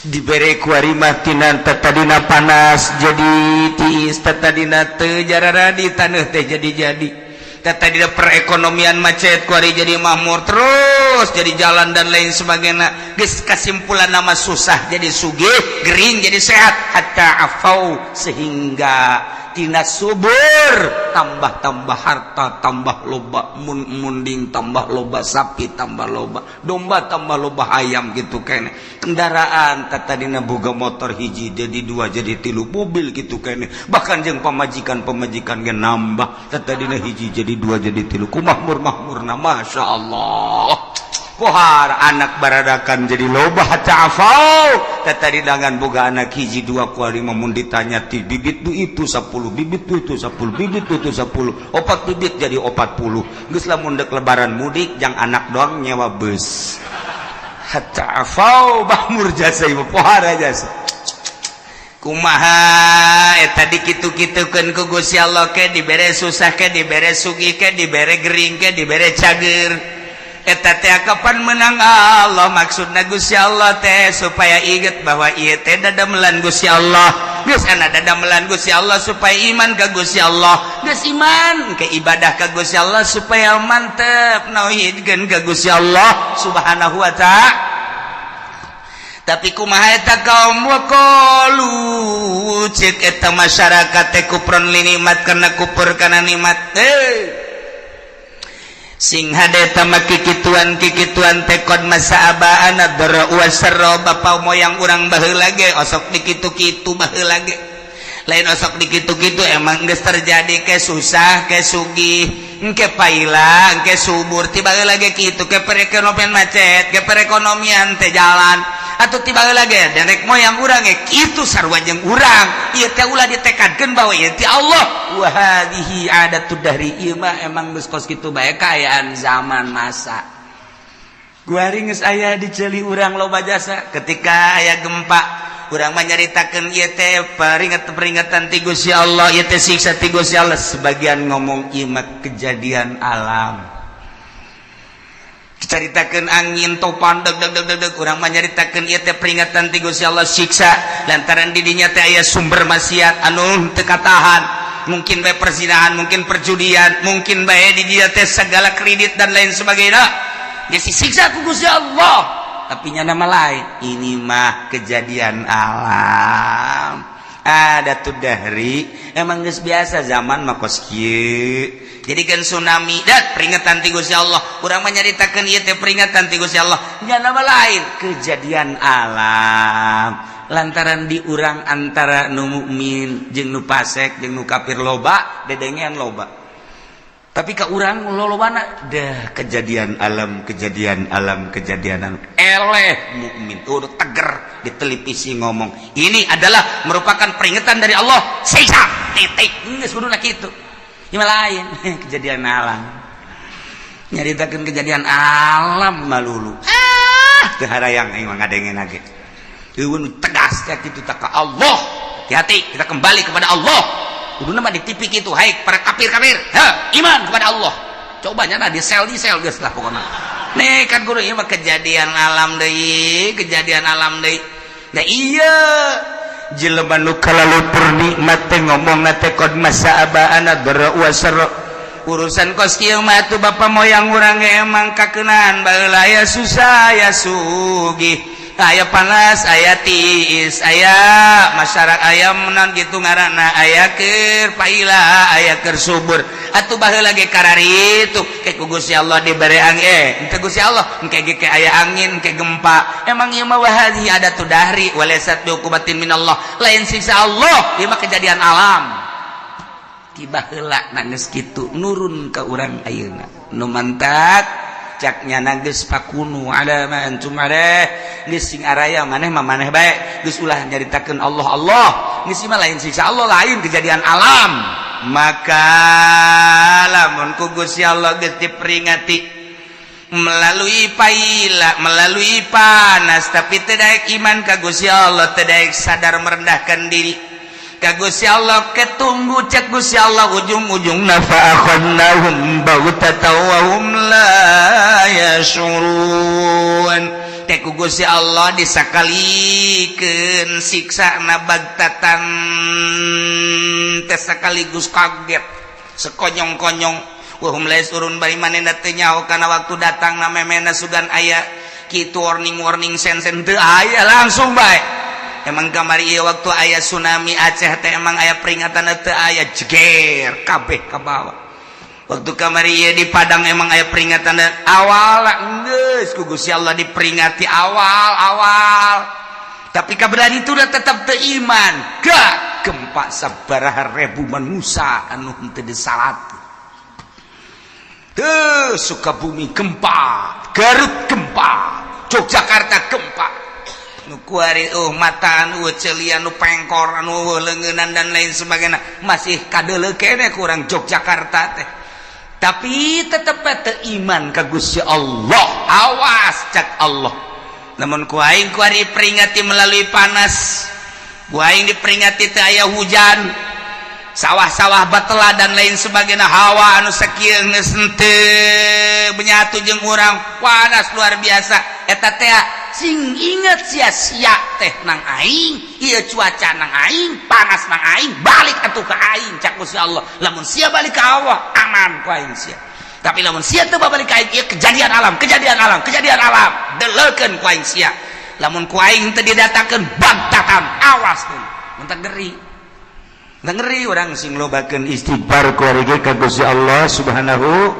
Dibere ku arima tina tadina panas jadi tiis, tadina teu jararadi taneuh teh jadi tadina perekonomian macet, ku ari jadi makmur terus, jadi jalan dan lain sebagainya. Geus kasimpulan nama susah jadi sugih, gering jadi sehat, hatta afau, sehingga tina subur tambah-tambah, harta tambah loba, mun munding tambah loba, sapi tambah loba, domba tambah loba, ayam gitu kene, kendaraan tadina boga motor hiji jadi dua, jadi tilu, mobil gitu kene. Bahkan jeung pamajikan, pamajikan ge nambah, tadina hiji jadi dua, jadi tilu. Ku makmur makmurna, Masya Allah. Pohar anak baradakan jadi loba, hatta afau. Tadi dengan boga anak hiji dua, kuali mun ditanya ti bibit du itu 10 bibit, du itu 10 bibit, du itu 10, opat bibit jadi 40. Geus lamun dek lebaran mudik jang anak doang nyewa bus. Hatta afau, makmur jasa ieu, pohara jasa. Kumaha eta dikitu-kitukeun ku Gusti Allah, ke dibere susah, ke dibere sugih, ke dibere gering, ke dibere cager, eta teh kapan menang Allah. Maksudna Gusti Allah teh supaya inget bahwa ieu teh dadamelan Gusti Allah. Geus ana dadamelan Gusti Allah supaya iman ka Gusti Allah. Geus iman ke ibadah ka Gusti Allah, supaya mantep nauhidkeun ka Gusti Allah Subhanahu wa Ta'ala. Tapi kumaha eta kaum? Waqalu, cek eta masyarakat teh, kufron linikmat, karena kufur kana nikmat. Eh, sing hade tama kikituan kikituan teh qad massa abaana dharra wasarra, bapa moyang urang baheula ge osok dikitu-kitu baheula ge. Lain osok dikitu-kitu, emang geus terjadi, ke susah ke sugih, engke paila engke subur, tiba lagi kitu, ke perekonomian macet, ke perekonomian teh jalan, atau tiba lagi nenek moyang urang ge kitu sarua jeung urang. Ieu teh ulah ditekadkeun bahwa ieu teh Allah. Wa hadhihi adatud dahri, ieu mah emang geus kos kitu bae kaayaan zaman masa. Kuari geus aya di ceuli urang loba jasa. Ketika aya gempa, urang menyaritakeun ieu teh peringatan ti Gusti Allah, ieu teh siksa ti Gusti Allah. Sebagian ngomong, "Ieu mah kejadian alam." Dicaritakeun angin topan, deg deg deg deg deg, urang menyaritakeun ieu teh peringatan ti Gusti Allah, siksa lantaran di dinya teh aya sumber maksiat anu teu katahan, mungkin bae perzinahan, mungkin perjudian, mungkin bae di dia teh segala kredit dan lain sebagainya. Dia disiksa ku Gusti Allah. Tapi nya nama lain, ini mah kejadian alam, ada tuh dari emang geus biasa, zaman mah kos kieu. Jadi kan tsunami dat peringatan ti Gusti Allah, urang menyaritakeun ieu teh peringatan ti Gusti Allah. Nya nama lain, kejadian alam, lantaran di urang antara nu mukmin jeung nu fasik jeung nu kafir loba dedengean loba. Tapi ke urang lolobana dah kejadian alam, kejadian alam, kejadian alam. Eleh mukmin udah teger di televisi ngomong ini adalah merupakan peringatan dari Allah, siksa, titik. Geus kuduna kitu. Ieu lain kejadian alam, nyaritakeun kejadian alam malulu. Ah, teu harayang aing mah ngadengen ge. Eueun tegas ya kitu tak ka Allah. Hati-hati, kita kembali kepada Allah. Kuduna mah di TV kitu, hai para kafir-kafir, ha, iman kepada Allah. Coba nyana di sel geus lah pokokna. Nih kan guru, ieu mah kejadian alam deui, kejadian alam deui. Nah, iya jelema nu kalalupur nikmat teh ngomongna teh qad massa abaana dharra wa sarra. Urusan kos kieu mah atuh bapa moyang urang ge emang kakeunaan baheula, aya susah, aya sugih, aya panas, aya tiis, aya masyarakat, aya menan gitu ngaranna, aya keur paila, aya keur subur. Atuh baheula ge kararitu ke ku Gusti Allah dibere angin, henteu Gusti Allah engke ge ke aya angin, ke gempa. Emang ieu mah wahadhi adatu dahri walaysat biuqubatin minallah, lain siksa Allah, ieu mah kejadian alam. Tiba heula geus kitu nurun ka urang ayeuna nu mantak caknya geus fakunu ala ma antum alaih, geus sing araya maneh mah maneh bae, geus ulah nyaritakeun Allah Allah, geus mah lain siksa Allah, lain kejadian alam. Maka lamun ku Gusti Allah geus diperingati melalui paila, melalui panas, tapi teu daek iman ka Gusti Allah, teu daek sadar merendahkan diri ka Gusti Allah, ketunggu cek Gusti Allah ujung-ujungna fa akhadnahum baghtatan wa hum la yashurun. Teh ku Gusti Allah disakalikeun siksana bagtatan teh, sekaligus kaget sekonyong-konyong, wa hum la yashurun, bari manehna teu nyaho kana waktu datang na memena sugan aya kitu warning warning sen sen teu aya, langsung bae. Emang kamari ieu waktu aya tsunami Aceh teh emang aya peringatan teu aya, jeger kabeh ka bawah. Waktu kamari ieu di Padang emang aya peringatan awal, geus ku Gusti Allah diperingati awal awal, tapi kaberan itu udah tetap teu iman, gak gempa sabaraha ribu manusia anu henteu disalat. Tuh, Sukabumi gempa, Garut gempa, Yogyakarta gempa. Nu kuari oh mataan, celian, nu pengkor, anu leungeunnan dan lain sebagainya masih kadeuleu keneh kurang Yogyakarta teh, tapi tetep teu iman ka Gusti Allah. Awas cak Allah, namun ku aing kuari peringati melalui panas, ku aing diperingati teu aya hujan, sawah-sawah batela dan lain sebagainya, hawa anu sakieu geus henteu menyatu jeung urang, panas luar biasa. Eta teh sing inget sia-sia teh nang aing, ieu cuaca nang aing, panas nang aing, balik atuh ka aing cak Gusti Allah. Lamun sia balik ka Allah, aman ku aing sia. Tapi lamun sia teu balik ka aing, ieu kejadian alam, kejadian alam, kejadian alam, deleukeun ku aing sia. Lamun ku aing teu didatangkeun bagtatan, awas tuh mun ngeri. Ngeri orang sing lobakeun istighfar kuari ka Gusti Allah Subhanahu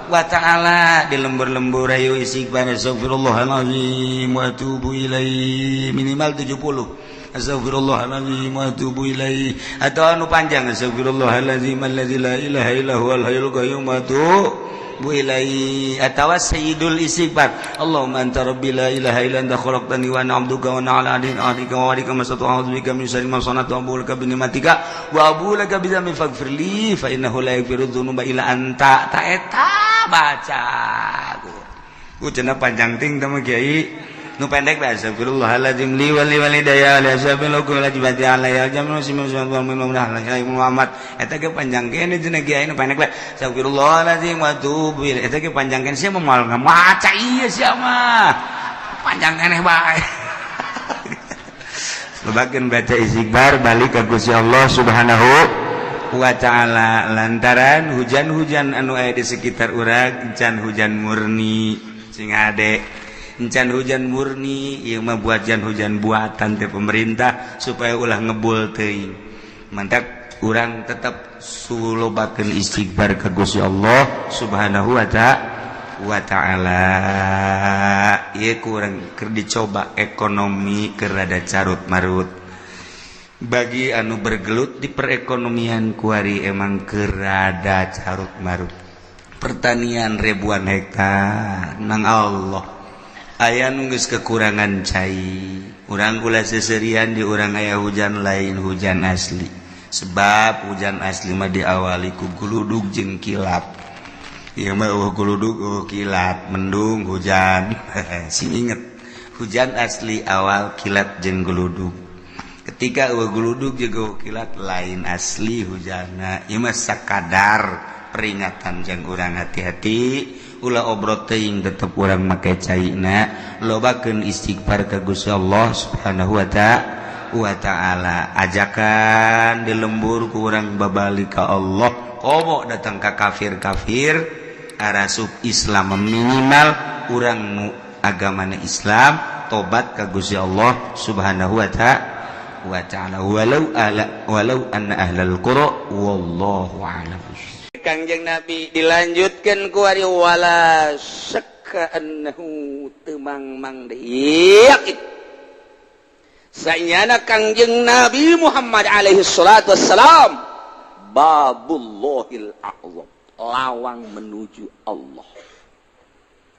wa ta'ala. Di lembur-lembur ayo istighfar, astagfirullahalazim wa atubu ilaih, minimal 70, astagfirullahalazim wa atubu ilaih, atau anu panjang, astagfirullahalazim allazi la ilaha illa huwal hayyul qayyum wa atubu ilaih, atawa sayyidul istighfar, Allahumma anta rabbi la ilaha illa anta khalaqtani wa ana abduka wa ana ala ahdika wa wa'dika mastata'tu, a'udzu bika min syarri ma sana'tu, abu'u laka bi ni'matika wa abu'u laka bi dzambi, faghfir li fa innahu la yaghfiru dzunuba illa anta. Ta eta baca. Ku cenah panjang ting teh mah, Kiai. Nu pendek bae, astagfirullahaladzim li wali walidaya li asabil kulli jibati alaya jam Muhammad. Eta ge panjang kene cenah, Kiai. Nu pendek bae, astagfirullahaladzim wa atubu ilaih. Eta ge panjang kene, sia mah moal ngamaca ieu, sia mah panjang keneh bae. Lobakeun baca istighfar, balik ka Gusti Allah Subhanahu wa Ta'ala, lantaran hujan-hujan anu aya di sekitar urang encan hujan murni. Sing hade, encan hujan murni. Ieu mah buatan, hujan buatan teh pemerintah supaya ulah ngebul teuing. Mantap, urang tetap sulobakeun istighfar ka Gusti Allah Subhanahu wa Ta'ala. Ieu kurang keur dicoba ekonomi keur rada carut marut. Bagi anu bergelut di perekonomian, kuari emang keur rada carut marut. Pertanian ribuan hektar nang Allah aya nu geus kekurangan cai. Urang kula seserian di urang aya hujan, lain hujan asli, sebab hujan asli mah diawali ku guludug jeung kilat. Ieu mah euweuh guludug, euweuh kilat, mendung hujan. Sing inget, hujan asli awal kilat jeung guludug. Ketika euweuh guludug jeung euweuh kilat, lain asli hujanna. Ieu mah sakadar peringatan jang urang hati-hati, ulah obrot teuing, tetep urang make caina, lobakeun istighfar ka Gusti Allah Subhanahu wa Ta'ala. Ajakan di lembur ku urang babalik ka Allah, komo datang ka kafir-kafir arasup Islam, minimal urang nu agamana Islam tobat ka Gusti Allah Subhanahu wa Ta'ala. Walau ala walau anna ahlal qura, wallahu a'lam. Kangjeng Nabi dilanjutkan ku ari, wala syakka annahu temang mang deui yakin sanyana Kangjeng Nabi Muhammad alaihi salatu wassalam babullahil a'zam, lawang menuju Allah.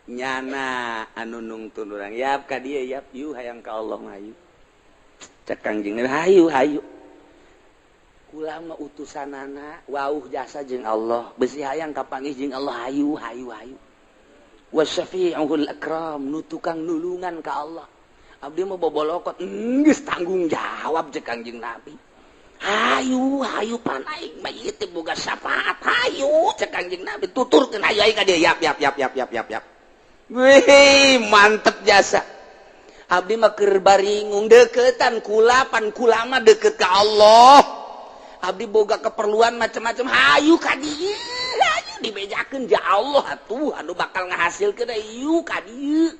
Nyana anu nungtun urang, "Yap, ka dieu, yap, yu hayang ka Allah mah, hayu." Cek Kangjeng Nabi, "Hayu, hayu. Kula mah utusanana, wauh jasa jeung Allah, besi hayang kapanggih jeung Allah, hayu, hayu, hayu. Wasyafi'ul akram, nu tukang nulungan ka Allah. Abdi mah bobolokot, geus tanggung jawab," cek Kangjeng Nabi. "Hayu, hayu, pan aing mah ieu teh boga syafaat, hayu," cek Kangjeng Nabi. Tuturkeun, "Hayu, aing ka dieu, yap, yap, yap, yap, yap, yap, yap." Wih, mantep jasa. Abdi mah keur baringung, deketan kula, pan kula mah deket ka Allah. Abdi boga keperluan macam-macam, hayu ka dieu, hayu." Dibejakeun, "Ja Allah atuh anu bakal ngahasilkeun, hayu ka dieu."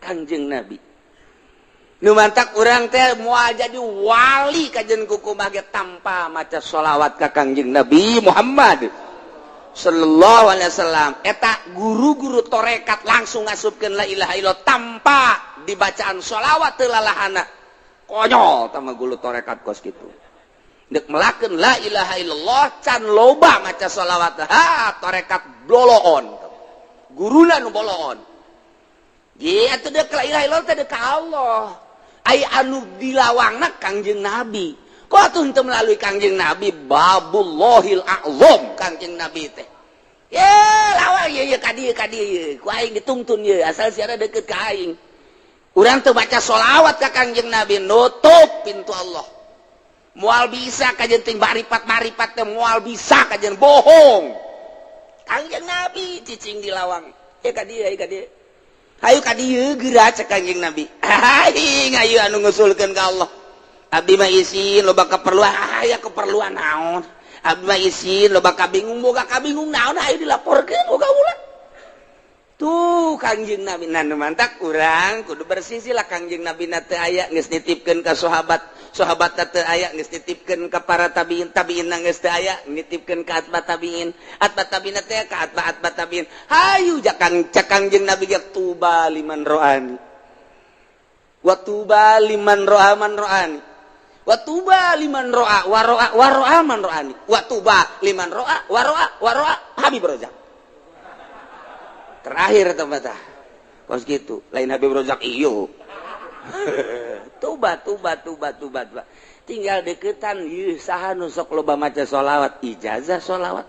Kangjeng Nabi. Nu mantak urang teh moal jadi wali kajen kukumaha ge tanpa maca sholawat ka Kangjeng Nabi Muhammad sallallahu alaihi wasallam. Eta guru-guru torekat langsung ngasupkeun la ilaha illallah tanpa dibacaan sholawat teu lalahana. Konyol tama guru torekat kos kitu. Dek melakeun la ilaha illallah can loba maca sholawat. Ha, torekat boloon. Guruna nu boloon. Ye atuh dek la ilaha illallah teh dek ka Allah. Ai anu dilawangna Kangjeng Nabi. Kok atuh henteu melalui Kangjeng Nabi, babullahil a'zam Kangjeng Nabi teh. Ye lawang ye ye ka dieu, ka dieu ye. Ku aing ditungtun ye, asal siara deket ka aing. Urang teu baca sholawat ka Kangjeng Nabi, nutup pintu Allah. Moal bisa kajen ting maripat-maripat teh, moal bisa kajen, bohong. Kangjeng Nabi cicing di lawang. Ye ka dieu, ka dieu. Hayu ka dieu geura, cek Kangjeng Nabi. Aing ayu anu ngusulkeun ka Allah. Abdi mah isin, loba keperluan. Aya keperluan naon? Abdi mah isin, loba kabingung. Boga kabingung naon? Hayu dilaporkeun, boga ulah. Tuh Kangjeng Nabi. Nah, nu mantak urang kudu bersisi lah. Kangjeng Nabi na teu aya, geus nitipkeun ka sahabat, sahabat teu aya, geus nitipkeun ka para tabiin, tabiin geus teu aya, nitipkeun ka atba tabiin, atba tabiin teh ka atba atba tabiin. Hayu jakang, cek Kangjeng Nabi ge, tuba liman ro'ani wa tuba liman ro'a man ro'ani wa tuba liman ro'a wa ro'a wa ro'a man ro'ani wa tuba liman ro'a wa ro'a wa ro'a Habib Rozak. Terakhir tempat kos gitu, lain Habib Rozak iyo. Tuba, tuba, tuba, tuba, tuba. Tinggal deketan yeuh saha nu sok loba maca sholawat, ijazah sholawat.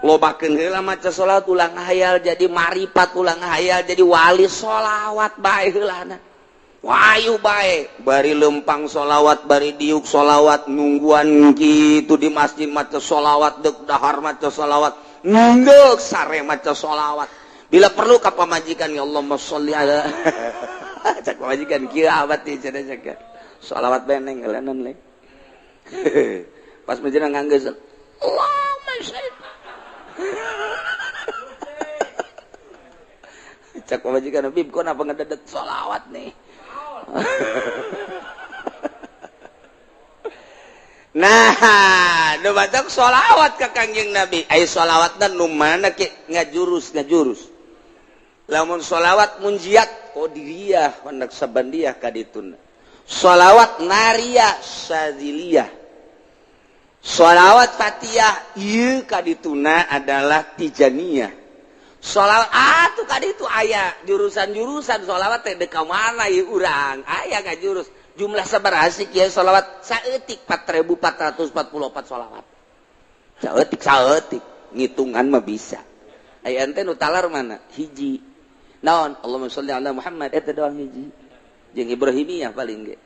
Lobakeun heula maca sholawat ulah ngahayal jadi marifat, ulah ngahayal jadi wali, sholawat bae heulana. Wayu bae bari lempang sholawat, bari diuk sholawat, nungguan gitu di masjid maca sholawat, dek dahar maca sholawat, nunggu sare maca sholawat. Bila perlu ka pamajikan, ya Allahumma sholli ala cak pamajikan kieu abad teh cenah cak sholawat beneng heuleun le. Pas menjelang nganggeus Allahumma sholli cak pamajikan bib kok napa ngededet sholawat nih. Nah, nu batak sholawat ka Kangjeng Nabi. Ai sholawatna nu mana ke ngajurus. Lamun sholawat munjiat qadiriyah wa naqsabandiyah kadituna. Sholawat nariyah syadziliyah. Sholawat fatiyah ieu kadituna adalah tijaniyah. Sholawat atuh kaditu aya jurusan-jurusan sholawat teh deuk ka mana ieu urang aya ngajurus jumlah sabaraha sih kieu sholawat saeutik 4444 sholawat saeutik saeutik ngitungan mah bisa aya ente nu talar mana hiji naon Allahumma sholli ala Muhammad eta doang hiji jeung Ibrahimiyah paling ge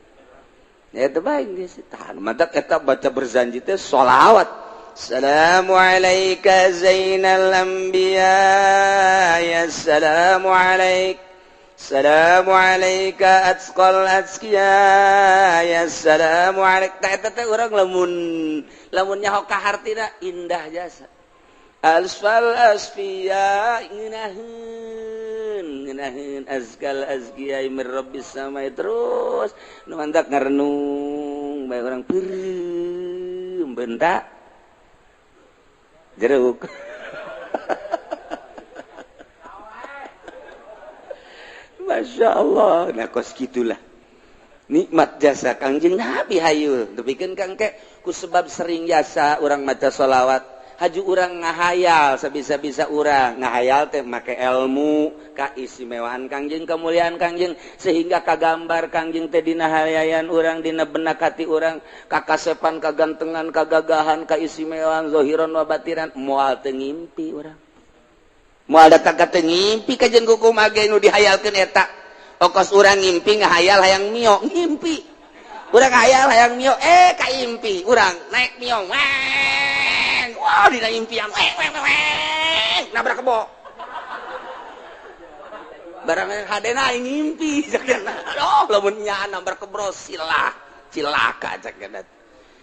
eta bae geus tah matak eta baca berzanji teh sholawat. Assalamu alayka zainal anbiya ya assalamu alaik assalamu alayka atqal atqiya ya assalamu alaik. Tah eta teh urang lamun lamun nyaho ka hartina indah jasa. Asfal asfiya ngeunaheun ngeunaheun azkal azkiya mir rabbis samai terus nu mantak ngarenung bae urang peureum bentak jeruk. Masya Allah, nah kos gitulah nikmat jasa Kangjeng Nabi hayu. Depikeun Kang ke ku sebab sering jasa urang maca sholawat, haju urang ngahayal sabisa-bisa urang ngahayal teh make ilmu kaistimewaan Kangjeng, kemuliaan Kangjeng sehingga kagambar Kangjeng teh dina hayayan urang, dina benak hati urang, kakasepan, kagantengan, kagagahan, kaistimewaan zahiran wa batiran, moal teu ngimpi urang. Moal datang ka teu ngimpi kajen kumaha ge nu dihayalkeun eta. Okos urang ngimpi ngahayal hayang mio, ngimpi. Urang ngahayal hayang mio, kaimpi urang naik mio. Weng. Wah, dina impian weng weng weng nabrak kebo. Barang hadena aing ngimpi cakna. Aduh, lamun nya nabrak kebo silah, cilaka cakna.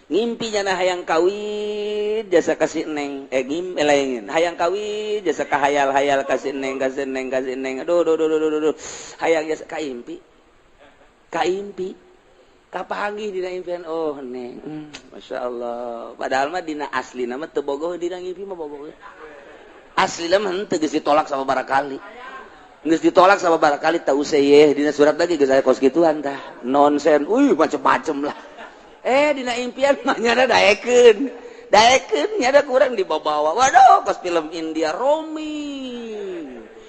Ngimpi nyana hayang kawin jasa kasih neng, ngimpi lain. Hayang kawin jasa kahayal-hayal kasih neng, kasih neng, kasih neng. Aduh, duh, duh, duh, duh, duh. Hayang jasa kaimpi. Kaimpi. Kapanggih dina impian oh neng. Masya Allah. Padahal mah dina asli nama teu bogoh dina ngimpi mah bogoh. Asli mah henteu geus ditolak sama barakali. Geus ditolak sama barakali teu useuh dina surat lagi geus aya kos kituan tah. Nonsen. Uy macem-macem lah. Dina impian mah nyada daekeun. Daekeun nyada kurang dibawa-bawa. Waduh, kos film India Romi.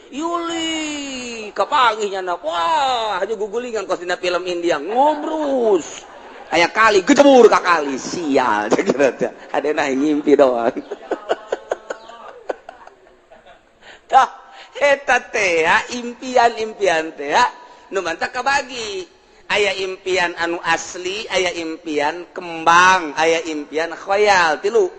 Yuli kapanggih nyana. Wah, haju gugulingan kos dina film India ngobrus. Aya kali gejebur ka kali sial teh. Adena ngimpi doang. Tah eta teh impian-impian teh nu mantak kabagi. Aya impian anu asli, aya impian kembang, aya impian khayal tilu.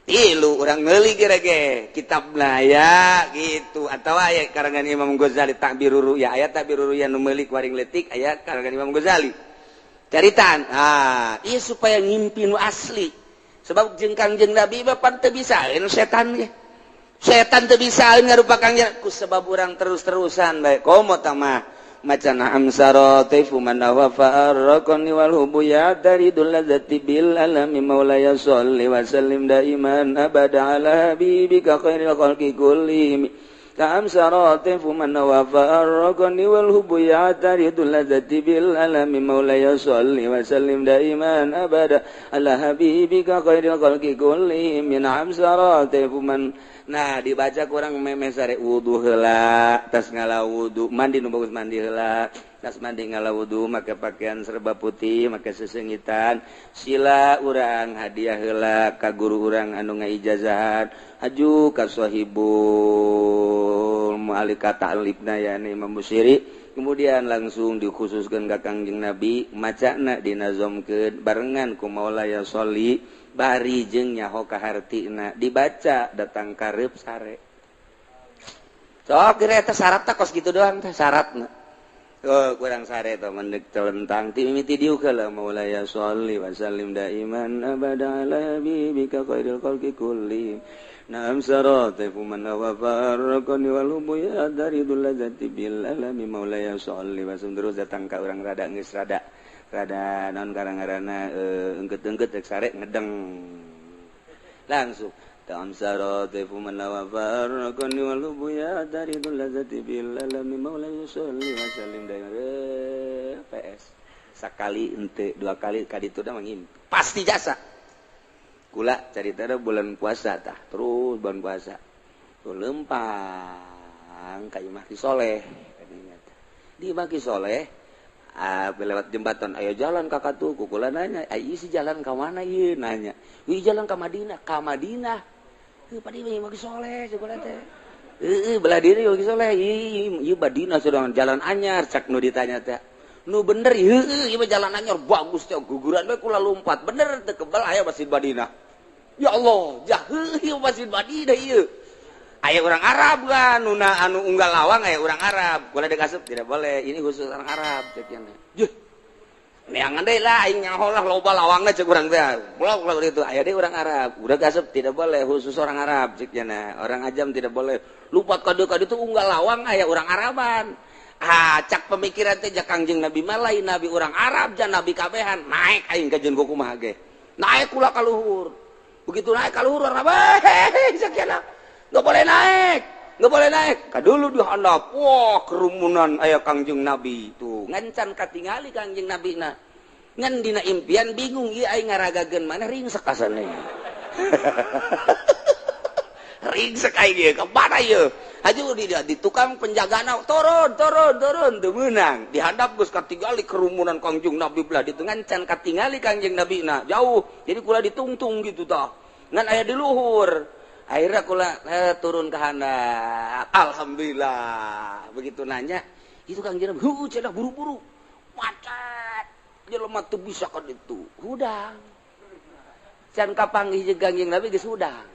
Tilu urang ngeuli ge kitabna aya gitu atawa aya karangan Imam Ghazali Ta'birur Ru'ya, aya Ta'birur Ru'ya nu meulik waring leutik aya karangan Imam Ghazali. Caritaan, ah, ieu supaya ngimpi nu asli. Sebab jeung Kangjeng Nabi mah pan teu bisaeun setan ge. Setan teu bisaeun ngarupa Kangjeng ku sebab urang terus-terusan bae komo tah mah. Macan amsara taifu man wa farraqani wal hubu ya daridul ladzati bil alami maulaya sholli wa sallim daiman abada ala habibika khairil khalqi kullihim ka amsara taifu man wa farraqani wal hubu ya daridul ladzati bil alami maulaya sholli wa sallim daiman abada ala habibika khairil khalqi kullihim min amsara taifu man. Nah dibaca kurang memeh sare wudu heula tas ngala wudu mandi nu bagus mandi heula Tas mandi ngala wudu make pakaian serba putih make sesengitan sila urang hadiah heula ka guru urang anu ngaijazahan haju ka sahibul mu'alika ta'libna yani Imam Busiri kemudian langsung dikhususkeun ka Kangjeng Nabi macana dinazomkeun barengan ku Maulaya sholli bari jeung nyaho ka hartina dibaca datang karep sare sok kira eta syaratna kos kitu doang teh syaratna. Oh, kurang sare teh mendek telentang ti mimiti diuk heula Maulaya sholli wa sallim daiman abada ala habibika khairil khalqi kulli naam saratifu man wa farqani wal hubu ya daridul ladzati bil alami Maulaya sholli wa sallim terus datang ka urang rada geus rada rada naon karang-karana engket-engket rek sare ngedeng langsung ta'am saratifu man wa farqani wal hubu ya daridul ladzati bil alami Maulaya sholli wa sallim daiman PS sakali ente dua kali kaditu da mangimpi pasti jasa kula carita ada bulan puasa tah terus bulan puasa tuh lempang ka imah Ki Soleh di imah Ki Soleh lewat jembatan ayo jalan kakak tuh kukula nanya ayo si jalan ka mana ieu nanya ieu jalan ka Madinah ka Madinah heuh pada imah Ki Soleh kula teh heuh belah diri Ki Soleh ieu Madinah sedang jalan anyar cak nu ditanya teh nu bener heuh ieu jalan anyar bagus teh guguran we kula lompat bener teu kebal aya Masjid Madinah ya Allah jah heuh Masjid Madinah ieu aya urang Arab kan nuna anu unggal lawang aya urang Arab kula dikasup tidak boleh ini khusus orang Arab cek nya juh neangan deui lah aing nyaho lah loba lawangna cek urang teh kula kula itu aya deui urang Arab udah kasup tidak boleh khusus orang Arab cek nya orang ajam tidak boleh lupat ka dieu unggal lawang aya urang Araban. Ah, cak pemikiran teh ja Kangjeng Nabi mah lain nabi urang Arab ja nabi kabehan naik aing ka jeung kumaha ge naik kula ka luhur begitu naik ka luhur urang hehehe sakiana enggak boleh naik enggak boleh naik ka dulu di handap wah kerumunan aya Kangjeng Nabi tuh ngancan katingali Kangjeng Nabi na ngan dina impian bingung ieu aing ngaragageun mana ringsek asana ringsek aing ieu ka mana ieu haju di tukang penjagana turun turun turun teu meunang dihandap geus katingali kerumunan Kangjeng Nabi belah ditu ngan can katingali Kangjeng Nabi na jauh jadi kula ditungtung gitu tah ngan aya di luhur akhirnya kula turun ke handap alhamdulillah begitu nanya itu Kangjeng Nabi heuh cenah buru-buru macet jelema teu bisa ka ditu hudang can kapanggih jeung Kangjeng Nabi geus hudang.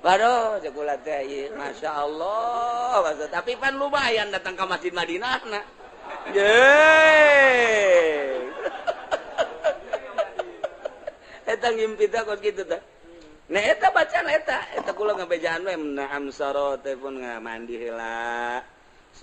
Waduh, cekula teh, Masya Allah. Tapi pan lumayan datang ke Masjid Madinah, nah. Yeay. Eta ngimpi teh kos kitu teh. Nah, eta bacaan eta, eta kula ngabejaan we naam saro teh pun mandi heula.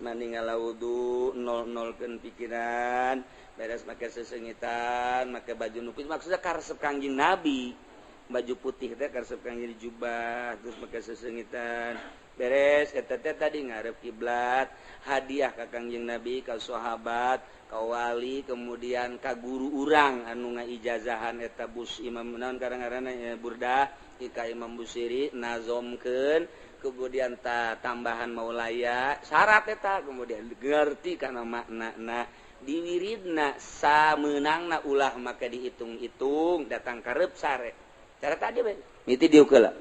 Mandi ngala wudu, nol-nolkeun pikiran, beres make sesengitan, make baju nu maksudnya karesep Kangjeng Nabi. Baju putih teh karesep Kangjeng jubah terus make sesengitan beres eta teh tadi ngarep kiblat hadiah ka Kangjeng Nabi ka sahabat ka wali kemudian ka guru urang anu ngaijazahan eta bus imam naon karang-karana burdah ka Imam Busiri nazomkeun kemudian tambahan maulaya syarat eta kemudian ngerti kana maknana diwiridna samenangna ulah make dihitung-hitung datang karep sare cara tadi ben miti diuk heula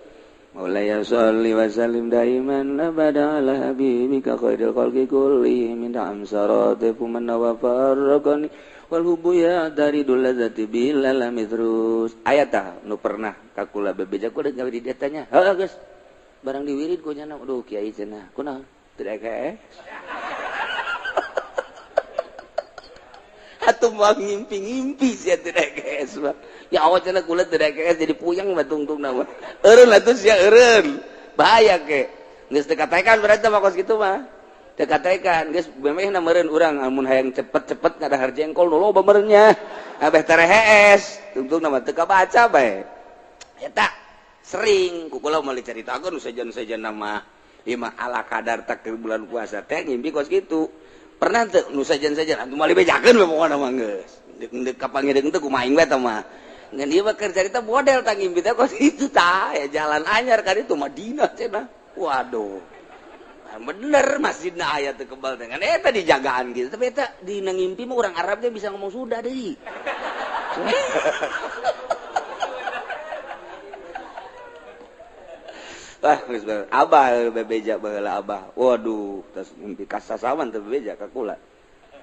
Maulaya sholli wa sallim daiman abada ala habibika khairil khalqi kulli min amsaratifu man wa farraqani wal hubu ya daridul ladzati bil alami terus aya tah nu pernah ka kula bebeja kula gawe di dieu heuh geus barang diwirid ku nya aduh kiai cenah kunaon teu daek atuh moal ngimpi-ngimpi sia teu daek mah ya Allah cenah kula teu daek jadi puyeng mah tungtungna mah eureun atuh sia eureun bahaya ke geus teu kataekan berarti mah kos kitu mah teu kataekan geus memehna meureun urang amun hayang cepet-cepet ngadahar jengkol nu loba meureunnya abeh terehees tungtungna mah teu kabaca bae eta sering ku kula moal dicaritakeun sejen-sejen mah ieu mah ala kadar tak bulan puasa teh ngimpi kos kitu pernah teu nu sejen-sejen atuh moal dibejakeun we pokona mah geus deuk kapanggih deuk teu kumaha aing we tah mah ngan ieu mah keur carita model tah ngimpi teh kos kitu tah ya jalan anyar ka ditu Madinah cenah waduh Bener masjidna aya teu kebal dengan eta dijagaan gitu. Tapi eta di ngimpi mah urang Arab ge bisa ngomong Sunda deui. Wah, geus abah bebeja baheula abah. Waduh, tas ngimpi kasasawan teu bebeja ka kula.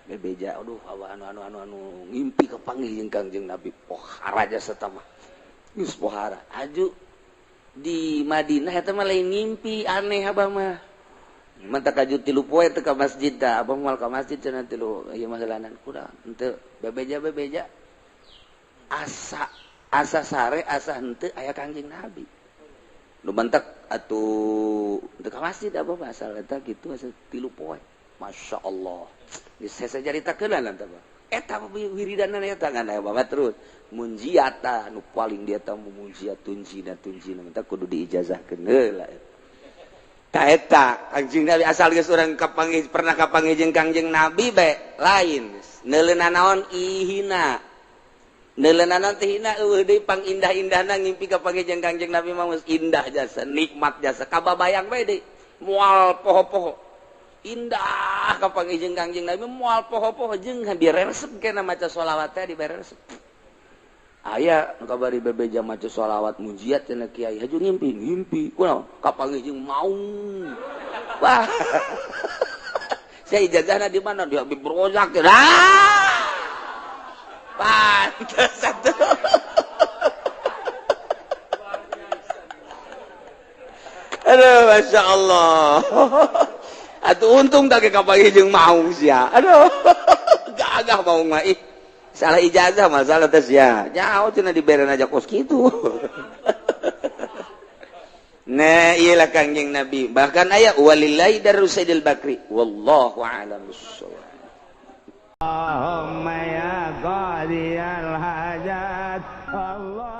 Bebeja, aduh abah anu ngimpi kapanggih jeung Kangjeng Nabi. Pohara jasa mah. Geus pohara. Aju di Madinah eta mah lain ngimpi aneh abah mah. Mantap kaju tilu poe teu ka masjid tah, abah moal ka masjid cenah tilu ieu mah heulanan kurang. Henteu bebeja-bebeja asa asa sare asa henteu aya Kangjeng Nabi. Nu mantak atuh teu ka masjid abah mah asal eta kitu asa tilu poe. Masya Allah. Geus saya caritakeun lah tah. Eta wiridanan eta ngan aya babat terus. Munjiata nu paling dia tah munjiat tunjina tunjina mantap kudu diijazahkeun heula. Eta Kangjeng Nabi asal geus urang kapanggih pernah kapanggih jeung Kangjeng Nabi bae lain neuleuna naon ihina neuleuna naon teh hina eueuh deui pangindah-indahna ngimpi kapanggih jeung Kangjeng Nabi mah geus indah jasa nikmat jasa kababayang bae deui moal poho-poho indah kapanggih jeung Kangjeng Nabi moal poho-poho jeung diresep kena maca sholawat teh diberesep aya nu kabari bebeja maca sholawat mujiat cenah kiai haju ngimpi ngimpi kunaon kapanggih jeung maung wah saya ijazahna di mana di Habib Rozak ah pantes atuh aduh masya Allah atuh untung tak kapanggih jeung maung sia aduh gagah maung mah ih salah ijazah masalah tes ya jauh cenah diberen aja kos kitu. Nah iyalah Kangjeng Nabi bahkan aya walillahi darus Sayyidil Bakri wallahu a'lam bissawab. Allahumma ya qadiyal hajat Allah.